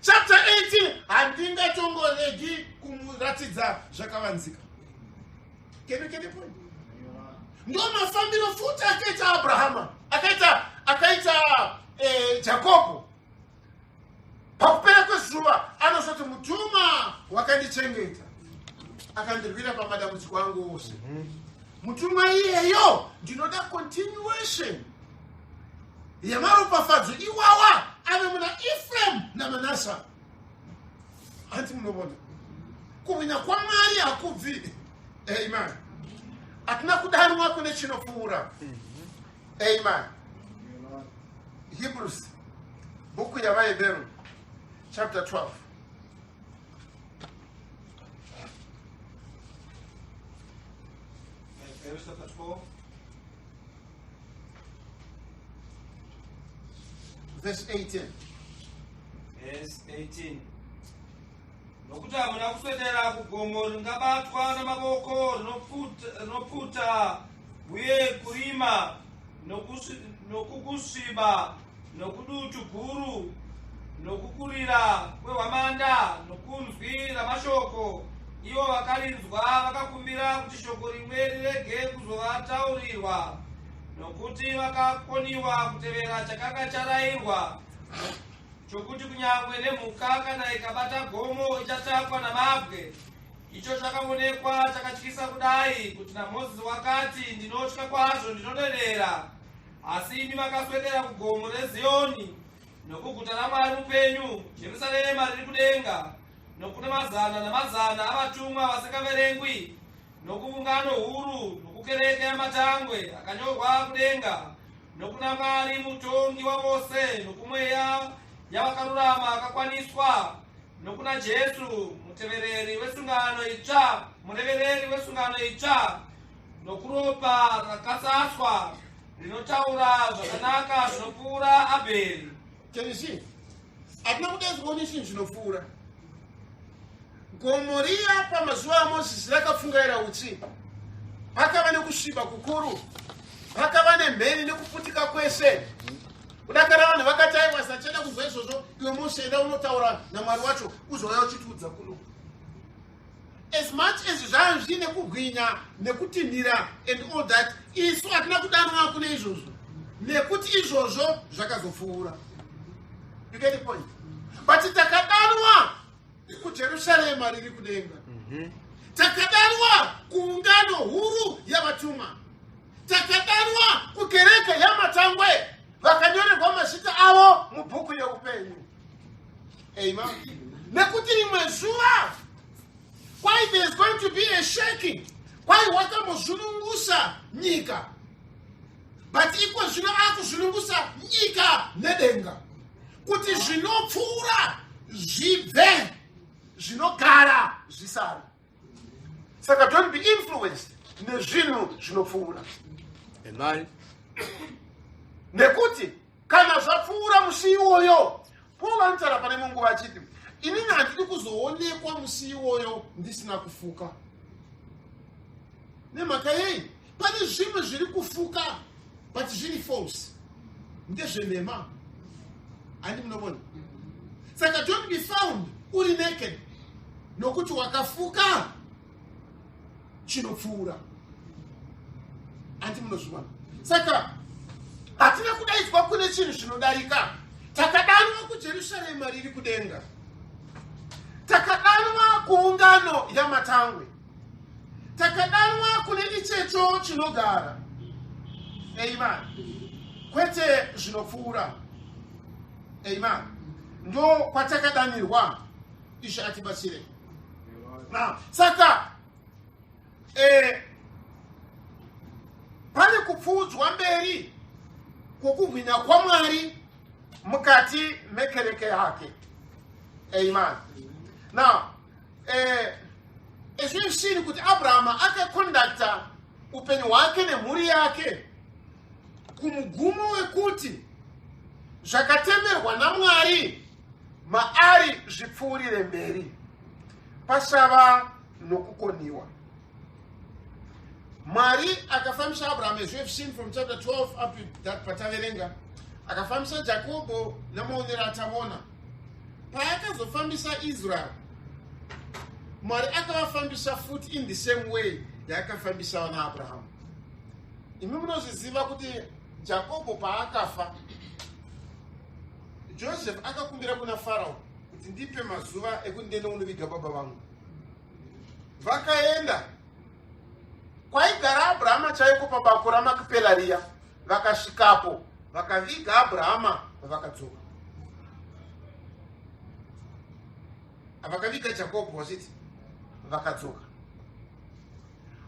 Chapter 18 handingatongoregi kumuratidza zvakavanzika. Can you get the point? Ndo mafambiro futi akaita Abrahama, akaita akaita Jakobho. Pakupera kwezuva anozoti mutumwa wakandichengeta akandirwira pamadambudziko angu ose. Mutumwa iyeyo ndinoda continuation yemaropafadzo iwawa ave muna Ephraim naManasa. Hanti munovona kuwinya kwaMwari hakubvi. Amen. Hatina kudanwa kune chinopfuura. Amen. Hebrews, bhuku yavaHebheru, chapter 12. Hebrews chapter 12. Verse 18. Verse 18. Nokuti hamuna kuswedera kugomo ringabatwa namavoko, rinopfuta uye kurima, nokukusviba, nokudutu guru, nokukurira kwehwamanda, nokunzwi ramashoko. Ivo vakarinzwa vakakumbira kuti shoko rimwe rirege kuzovataurirwa, nokuti vakakoniwa kutevera chakanga charayirwa, chokuti kunyangwe nemhuka kana ikabata gomo ichatakwa namabwe. Icho chakaonekwa chakatyisa kudai kuti naMozisi wakati, ndinotya kwazvo, ndinodedera. Asi imi makaswedera kugomo reZioni, nokuguta raMwari mupenyu, Jerusarema riri kudenga, nokune mazana namazana avatumwa vasingaverengwi, nokuvungano huru, nokukereke yamatangwe akanyorwa kudenga, nokuna Mwari mutongi wavose, nokumweya yavakarurama akakwaniswa, nokuna Jesu mutevereri wesungano itsva, murevereri wesungano itsva, nokuropa rakasaswa rinotaura zvakanaka zvinopfuura Abheri. Can you see? Hatina kudaidzwa nechinhu chinopfuura. Gomo riya pamazuva aMozisi rakapfungaira utsi, pakava nekusviba kukuru, pakava nemheni nekuputika kwese. Kudakara vanhu vakati aiwa, sachada kunzwa izvozvo, iwe Mose enda unotaura naMwari wacho uzouya uchitiudza kuno. As much as zvanga zvine kugwinya nekutinhira and all that, isu hatina kudanwa kune izvozvo, nekuti izvozvo zvakazopfuura. You get the point? But takadanwa kuJerusarema riri kudenga. Takadanwa kuungano huru yavatumwa. Takadanwa kukereke yamatangwe vakanyorerwa mazita avo mubhuku yeupenyu. Amen. Nekuti rimwe zuva kwai there is going to be a shaking, kwai wakambozunungusa nyika, but iko zvino akuzunungusa nyika nedenga, kuti zvinopfuura zvibve, zvinogara zvisare. Saka don't be influenced nezvinhu zvinopfuura. Amen. Nekuti kana zvapfuura musi iwoyo, Paul anotaura pane imwe nguva achiti, inini handidi kuzoonekwa musi iwoyo ndisina kufuka. Nemhaka yei? Pane zvimwe zviri kufuka but zviri false, ndezvenhema. Handi munovona? Saka don't be found uri naked nokuti wakafuka chinopfuura. Handi munozviwana? Saka hatina kudaidzwa kune chinhu chinodarika. Takadanwa kuJerusarema riri kudenga, takadanwa kuungano yamatangwe, takadanwa kune ichecho chinogara. Amen. Kwete zvinopfuura. Amen. Ndo kwatakadanirwa. Ishe atibatsire. Now, saka eh, pane kupfuudzwa mberi kwokuhwina kwaMwari mukati mekereke yake. Amen. Now, eh, as we've seen kuti Abrahama akaconducta upenyu hwake nemhuri yake kumugumo wekuti zvakatemerwa naMwari maari zvipfuurire mberi pasava nokukoniwa. Mwari akafambisa Abraham, as we have seen from chapter 12 up to that pataverenga, akafambisa Jakobho nemaonero atavona. Paakazofambisa Israel, Mwari akavafambisa futi in the same way yaakafambisa vana Abraham. Imi munozviziva kuti Jakobho paakafa, Joseph akakumbira kuna Farao kuti ndipe mazuva ekuti ndiende kunoviga baba vangu. Vakaenda kwaigara Abrahama chaiko pabako raMakipela riya, vakasvikapo vakaviga Abrahama, vakadzoka vakaviga Jakobho vachiti vakadzoka.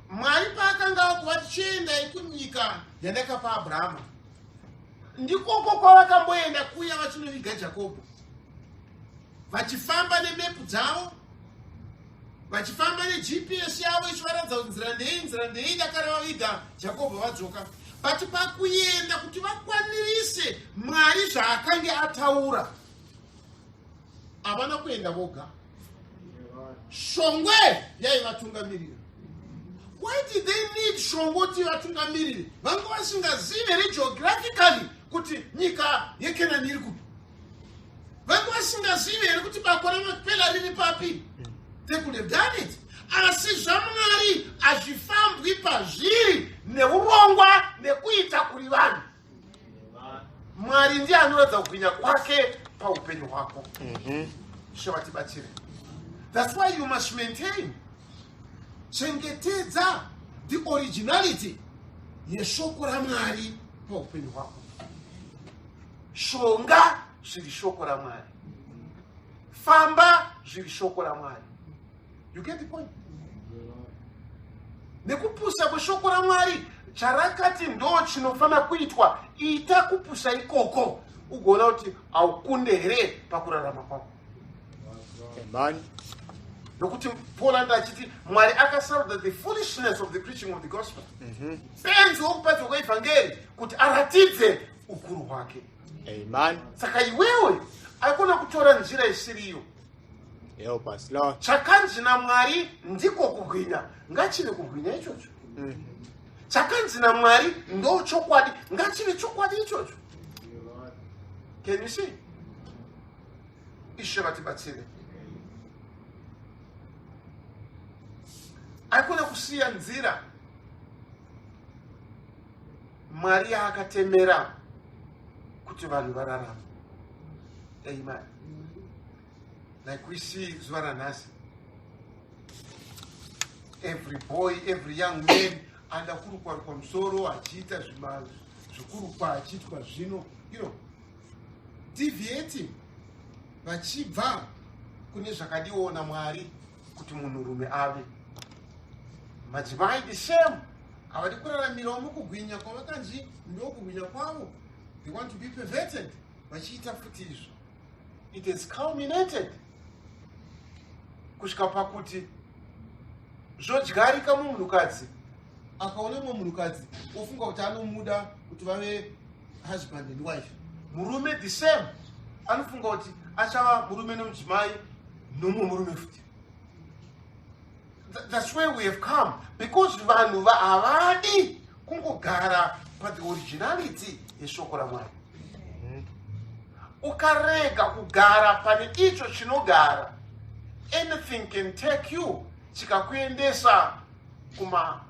Mwari paakanga akuvati chiendai kunyika yandakapa Abrahama, ndikoko kwavakamboenda kuya vachinoviga Jakobho, vachifamba nemepu dzavo, vachifamba neGPS yavo ichivaratidza kuti nzira ndei, nzira ndei, dakara vaviga Jakobho vadzoka. But pakuenda kuti vakwanirise Mwari zvaakange ataura, havana kuenda voga. Shongwe yaivatungamirira. Why did they need shongwe kuti vatungamirire? Vanga vasingazive here geographically kuti nyika yeKenani iri kupi? Vanga vasingazive here kuti bako raMakpela riri papi? They could have done it. Asi zvaMwari hazvifambwi pazviri neurongwa nekuita kuri vanhu. Mwari ndiye anoratidza kubwinya kwake paupenyu hwako. Ishe vatibatsire. That's why you must maintain, chengetedza the originality yeshoko raMwari paupenyu hwako. Shonga zviri shoko raMwari, famba zviri shoko raMwari. You get the point? Nekupusa kweshoko raMwari, charakati ndo chinofanira kuitwa, ita kupusa ikoko ugoona kuti haukunde here pakurarama kwako. Amen. Nokuti Paul anga achiti Mwari akasarudza the foolishness of the preaching of the gospel, benzi wokupadzwa kweevhangeri, kuti aratidze ukuru hwake. Amen. Saka iwewe aikona kutora nzira isiriyo. Help us, Lord. Chakanzi naMwari ndiko kubwinya, ngachive kubwinya ichocho. Chakanzi naMwari ndo chokwadi, ngachive chokwadi ichocho. Can you see? Ishe vatibatsire. Aikona kusiya nzira Mwari yaakatemera kuti vanhu vararame. Amen. Like we see zuva ranhasi, every boy, every young man anda kurukwa rukwa musoro, achiita zvekurukwa achiitwa zvino, deviating vachibva kune zvakadiwa naMwari kuti munhurume ave. Madzimai the same, havadi kuraramirawo mukugwinya kwavakanzi ndokugwinya kwavo. They want to be perverted, vachiita futi izvo. It has culminated kusvika pakuti zvodyarika mumunhukadzi akaona mumwe munhukadzi ofunga kuti anomuda kuti vave husband and wife. Murume the same, anofunga kuti achava murume nemudzimai nomumwe murume futi. That's where we have come, because vanhu havadi kungogara pathe originality yeshoko raMwari. Ukarega kugara pane icho chinogara, anything can take you chikakuendesa kuma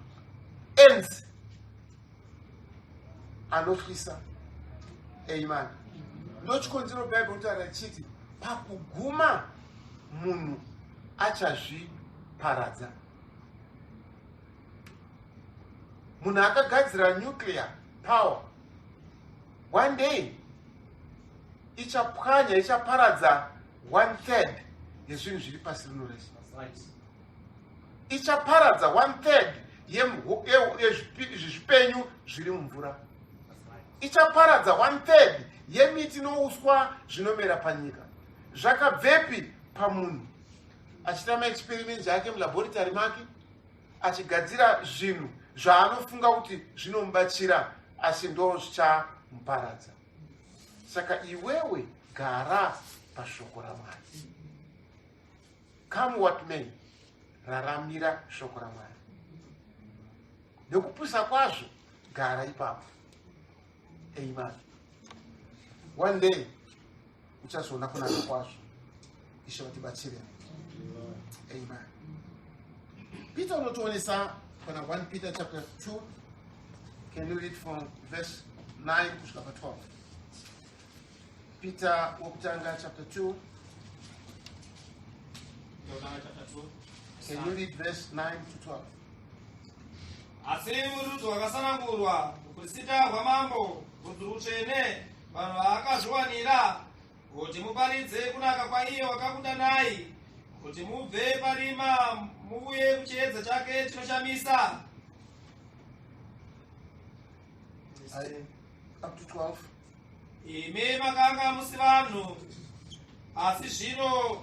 ends anotyisa. Amen. Ndochikonzero Bhaibheri kutaura richiti pakuguma munhu achazviparadza. Munhu akagadzira nuclear power one day ichapwanya, ichaparadza one third yezvinhu zviri pasi rino rese. Ichaparadza one third yezvipenyu zviri mumvura. Ichaparadza one third yemiti nouswa zvinomera panyika. Zvakabvepi? Pamunhu achiita maexperiments ake mulaboratory make, achigadzira zvinhu zvaanofunga kuti zvinomubatsira, asi ndo zvichamuparadza. Saka iwewe gara pashoko raMwari. Come what may, raramira shoko raMwari. Nekupusa kwazvo, gara ipapo. Amen. One day uchazoona kunaka kwazvo. Ishe vatibatsire. Amen. Peter unotionesa kana 1 Peter chapter 2. Can you read from verse 9 kusvika pa 12? Peter wokutanga chapter 2. Chapter 2. Can you read verse 9 to 12? Asi muri rudzi rwakasanangurwa, uprista hwamambo, rudzi rutsvene, vanhu vaakazviwanira, kuti muparidze kunaka kwaiye wakakudanai kuti mubve parima muuye kuchiedza chake chinoshamisa. Up to 12. Imi makanga musi vanhu, asi zvino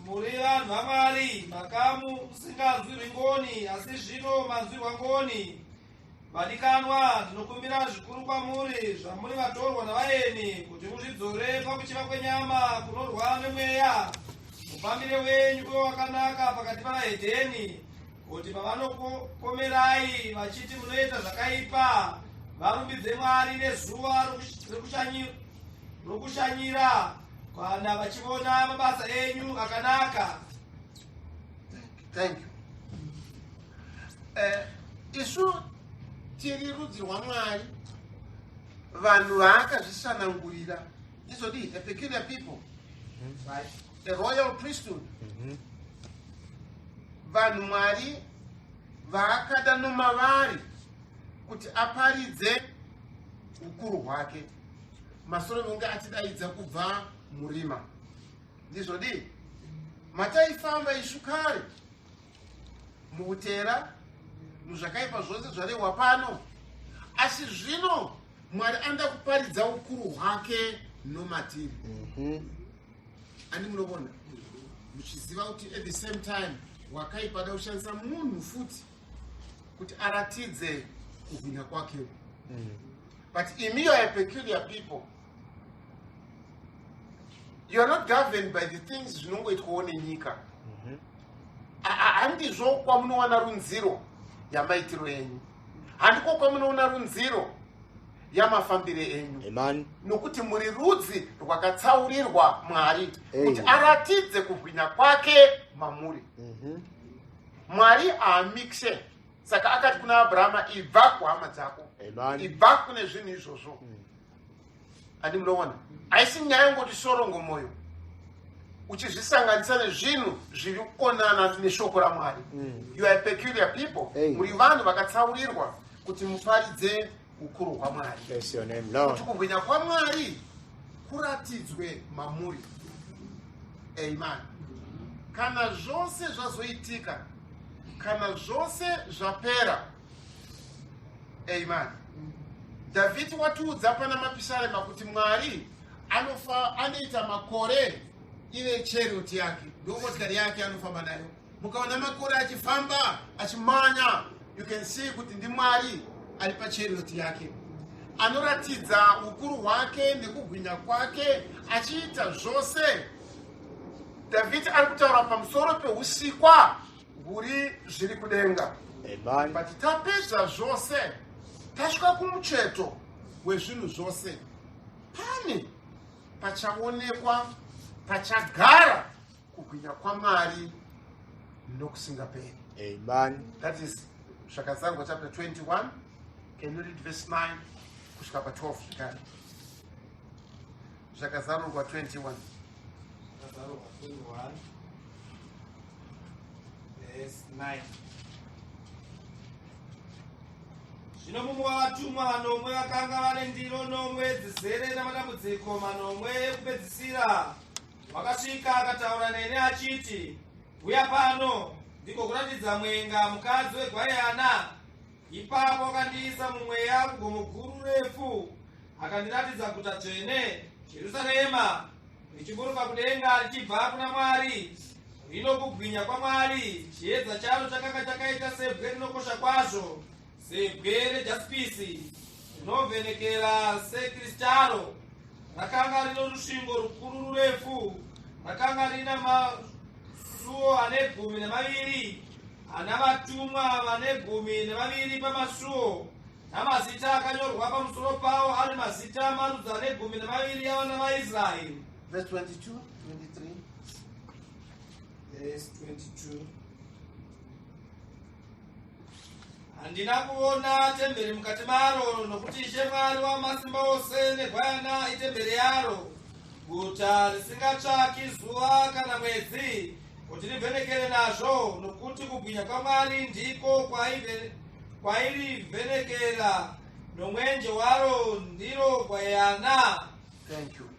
muri vanhu vaMwari. Makamusinganzwirwi ngoni, asi zvino manzwirwa ngoni. Vadikanwa, ndinokumbira zvikuru kwamuri, zvamuri vatorwa navaeni, kuti muzvidzore pakuchiva kwenyama kunorwa nemweya. Mufambire wenyu uve wakanaka pakati pavahedheni, kuti pavanokupomerai vachiti munoita zvakaipa, varumbidze Mwari nezuva rokushanyira, kana vachiona mabasa enyu akanaka. Thank you. Isu tiri rudzi rwaMwari, vanhu vaakazvisanangurira. Izodii? A peculiar people, a royal priesthood, vanhu Mwari vaakada nomavari kuti aparidze ukuru hwake. Masoro mekunge atidaidza kubva murima. Ndizvodii? Mataifamba isu kare muutera, muzvakaipa zvose zvarehwa pano, asi zvino Mwari anoda kuparidza ukuru hwake nomatiri. Andi munovona muchiziva kuti at the same time wakaipa ada kushandisa munhu futi kuti aratidze kuhwina kwake. But imi, you are a peculiar people. You are not governed by the things zvinongoitwawo nenyika. Handizvo kwamunowana runziro yamaitiro enyu, handiko kwamunoona runziro yamafambire enyu. Amen. Nokuti muri rudzi rwakatsaurirwa Mwari Amen. kuti aratidze kubwinya kwake mamuri. Mwari haamixe. Saka akati kuna Abrahama, "Ibva kuhama dzako." Amen. Ibva kune zvinhu izvozvo. Handi munoona, haisi nyaya yongoti sorongo mwoyo uchizvisanganisa nezvinhu zviri kukonana neshoko raMwari. You are a peculiar people. Amen. Muri vanhu vakatsaurirwa kuti muparidze ukuru hwaMwari, Bless your name, Lord. kuti kubwinya kwaMwari kuratidzwe mamuri. Amen. Kana zvose zvazoitika, kana zvose zvapera, amen, Dhavhidi watiudza pana Mapisarema kuti Mwari anofa anoita makore ive chariot yake, ndomotikari yake anofamba nayo. Mukaona makore achifamba achimanya, you can see kuti ndiMwari ari pachariot yake, anoratidza ukuru hwake nekubwinya kwake achiita zvose. Dhavhidi ari kutaura pamusoro peusikwa huri zviri kudenga. Amen. But tapedza zvose, tasvika kumucheto wezvinhu zvose, pane pachaonekwa, pachagara kubwinya kwaMwari nokusingaperi. Amen. That is Zvakazarurwa chapter 21. Can you read verse 9 kusvika pa12 zvekare? Zvakazarurwa 21. Zvakazarurwa 21 verse 9. Zvino mumwe wavatumwa vanomwe vakanga vane ndiro nomwe dzizere namatambudziko manomwe ekupedzisira wakasvika akataura neni achiti, Uya pano, ndigokuratidza mwenga mukadzi wegwaiana. Ipapo akandiisa mumweya kugomo guru refu, akandiratidza guta dzvene, Jerusarema, richiburuka kudenga richibva kuna Mwari, rino kubwinya kwaMwari. Chiedza charo chakanga chakaita sebwe rinokosha kwazvo, sebwe rejaspisi, rinovhenekera sekristaro. Rakanga rino rusvingo rukuru rurefu, rakanga rina masuo ane 12, ana vatumwa vane 12 pamasuo, namazita akanyorwa pamusoro pawo ari mazita amarudzi ane 12 avana vaIsraeri. Verse 22, 23. Verse 22. Handina kuona temberi mukati maro, nokuti Ishe Mwari wamasimba ose neGwayana itemberi yaro. Guta risingatsvaki zuva kana mwedzi kuti rivhenekere nazvo, nokuti kubwinya kwaMwari ndiko kwairivhenekera, nomwenje waro ndiro Gwayana. Thank you.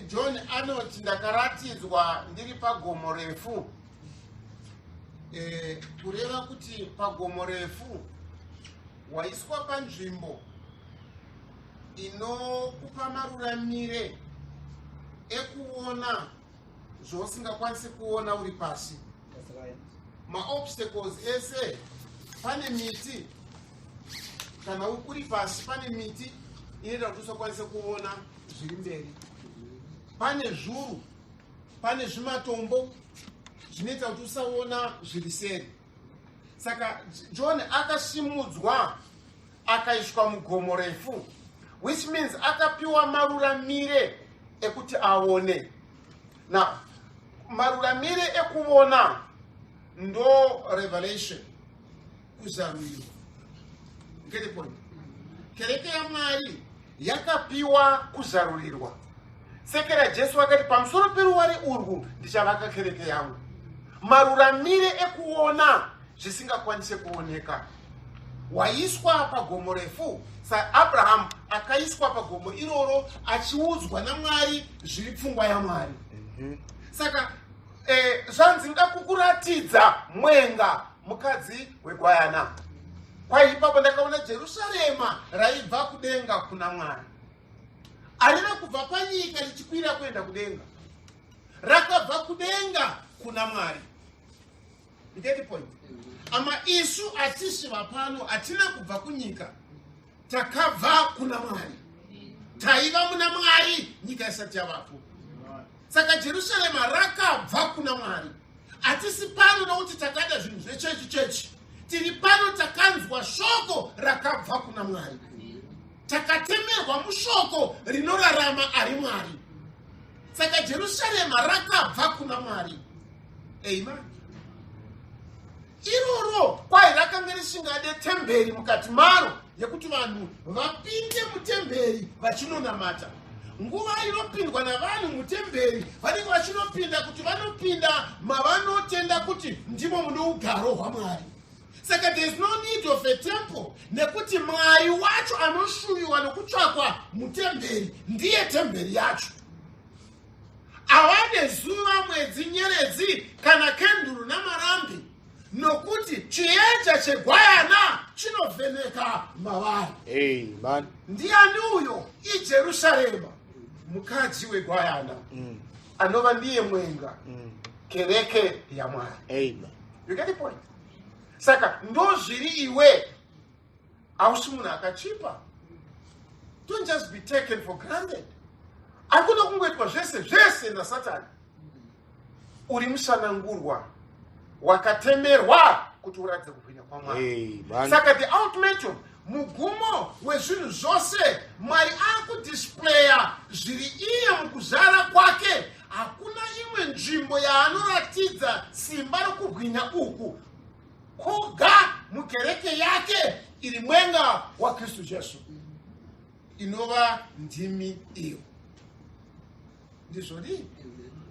John anoti ndakaratidzwa ndiri pagomo refu. Kureva kuti pagomo refu waiswa panzvimbo inokupa maruramire ekuona zvausingakwanisi kuona uri pasi. Maobstacles ese, pane miti, kana uri pasi pane miti inoita kuti usakwanise kuona zviri mberi, pane zvuru, pane zvimatombo zvinoita kuti usaona zviri seri. Saka John akasimudzwa akaiswa mugomo refu, which means akapiwa maruramire ekuti aone. Now, maruramire ekuona ndo revelation, kuzarurirwa. Get the point? Kereke yaMwari yakapiwa kuzarurirwa. Sekera Jesu akati, "Pamusoro peruware urwu ndichavaka kereke yangu." Maruramire ekuona zvisingakwanise kuoneka. Waiswa pagomo refu saAbrahamu akaiswa pagomo iroro achiudzwa naMwari zviri pfungwa yaMwari. Saka zvanzi, "Ndoda kukuratidza mwenga mukadzi wegwayana." Kwai ipapo ndakaona Jerusarema raibva kudenga kuna Mwari. Harina kubva panyika richikwira kuenda kudenga, rakabva kudenga kuna Mwari. You get the point? Ama isu hatisi vapano, hatina kubva kunyika, takabva kuna Mwari. Taiva muna Mwari nyika isati yavapo. Saka Jerusarema rakabva kuna Mwari. Hatisi pano nokuti takada zvinhu zvechechi chechi. Tiri pano takanzwa shoko rakabva kuna Mwari, takatemerwa mushoko rinorarama ari Mwari. Saka Jerusarema rakabva kuna Mwari, amen. Iroro kwai rakanga risingade temberi mukati maro yekuti vanhu vapinde mutemberi vachinonamata. Nguva inopindwa navanhu mutemberi, vanenge vachinopinda kuti vanopinda mavanotenda kuti ndimo mune ugaro hwaMwari. Saka there is no need of a temple, nekuti Mwari wacho anoshuviwa nokutsvakwa mutemberi ndiye temberi yacho. Havade zuva, mwedzi, nyeredzi kana kenduru namarambi, nokuti chiedza chegwayana chinovheneka mavari. Amen. Ndiani uyo? IJerusarema mukadzi wegwayana, anova ndiye mwenga, kereke yaMwari. Amen. You get the point? Saka ndo zviri iwe, hausi munhu akachipa. Don't just be taken for granted. Hakuna kungoitwa zvese zvese naSatani. Uri musanangurwa wakatemerwa kuti uratidze kubwinya kwaMwari. Amen. Saka the ultimatum, mugumo wezvinhu zvose, Mwari akudisplaya zviri iye mukuzara kwake. Hakuna imwe nzvimbo yaanoratidza simba rokubwinya uku koga mukereke yake iri mwenga waKristu Jesu, inova ndimi iyo. Ndizvodi.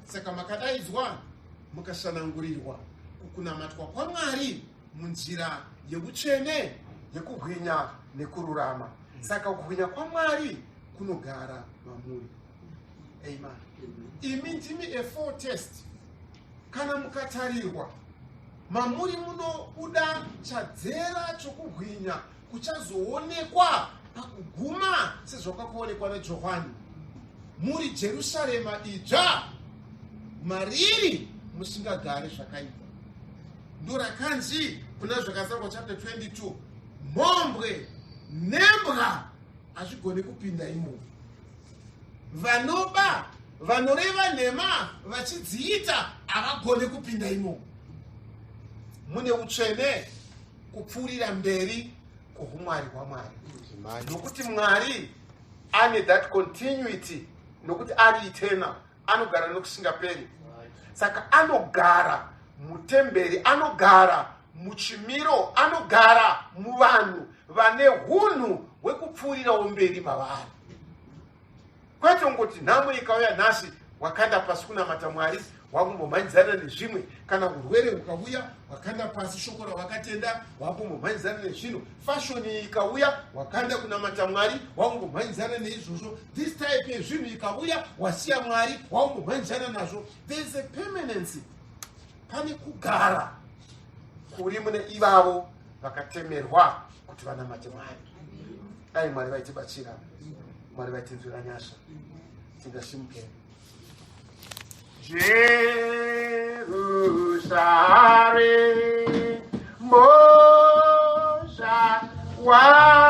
Saka makadaidzwa mukasanangurirwa kukunamatwa kwaMwari munzira yeutsvene. yekubwinya nekururama. Saka kubwinya kwaMwari kunogara mamuri. Amen. Imi ndimi a foretaste. Kana mukatarirwa mamuri munobuda chadzera chokubwinya kuchazoonekwa pakuguma sezvakakuonekwa naJohani. Muri Jerusarema idzva, mariri musingagari zvakaipa. Ndorakanzi kuna Zvakazarurwa chapter 22, mhombwe nembwa hazvigoni kupinda imomo. Vanoba, vanoreva nhema vachidziita havagone kupinda imomo. Mune utsvene kupfuurira mberi kuhumwari hwaMwari, nokuti Mwari ane that continuity, nokuti ari eternal, anogara nokusingaperi. Saka anogara mutemberi, anogara muchimiro, anogara muvanhu vane hunhu hwekupfuurirawo mberi mavari, kwete kungoti nhamo ikauya nhasi wakanda pasi kunamata Mwari, wakumbomhanyidzana nezvimwe. Kana urwere hukauya, wakanda pasi shoko rawakatenda, wakumbomhanyidzana nezvinhu. Fashion ikauya, wakanda kunamata Mwari, wakumbomhanyidzana neizvozvo. This type yezvinhu ikauya, wasiya Mwari, wakumbomhanyidzana nazvo. There is a permanency, pane kugara kuri mune ivavo vakatemerwa kuti vanamate Mwari. Dai Mwari vaitibatsira, Mwari vaitinzwira nyasha. Tingasimukeni. Jerusarem, musha waMwari.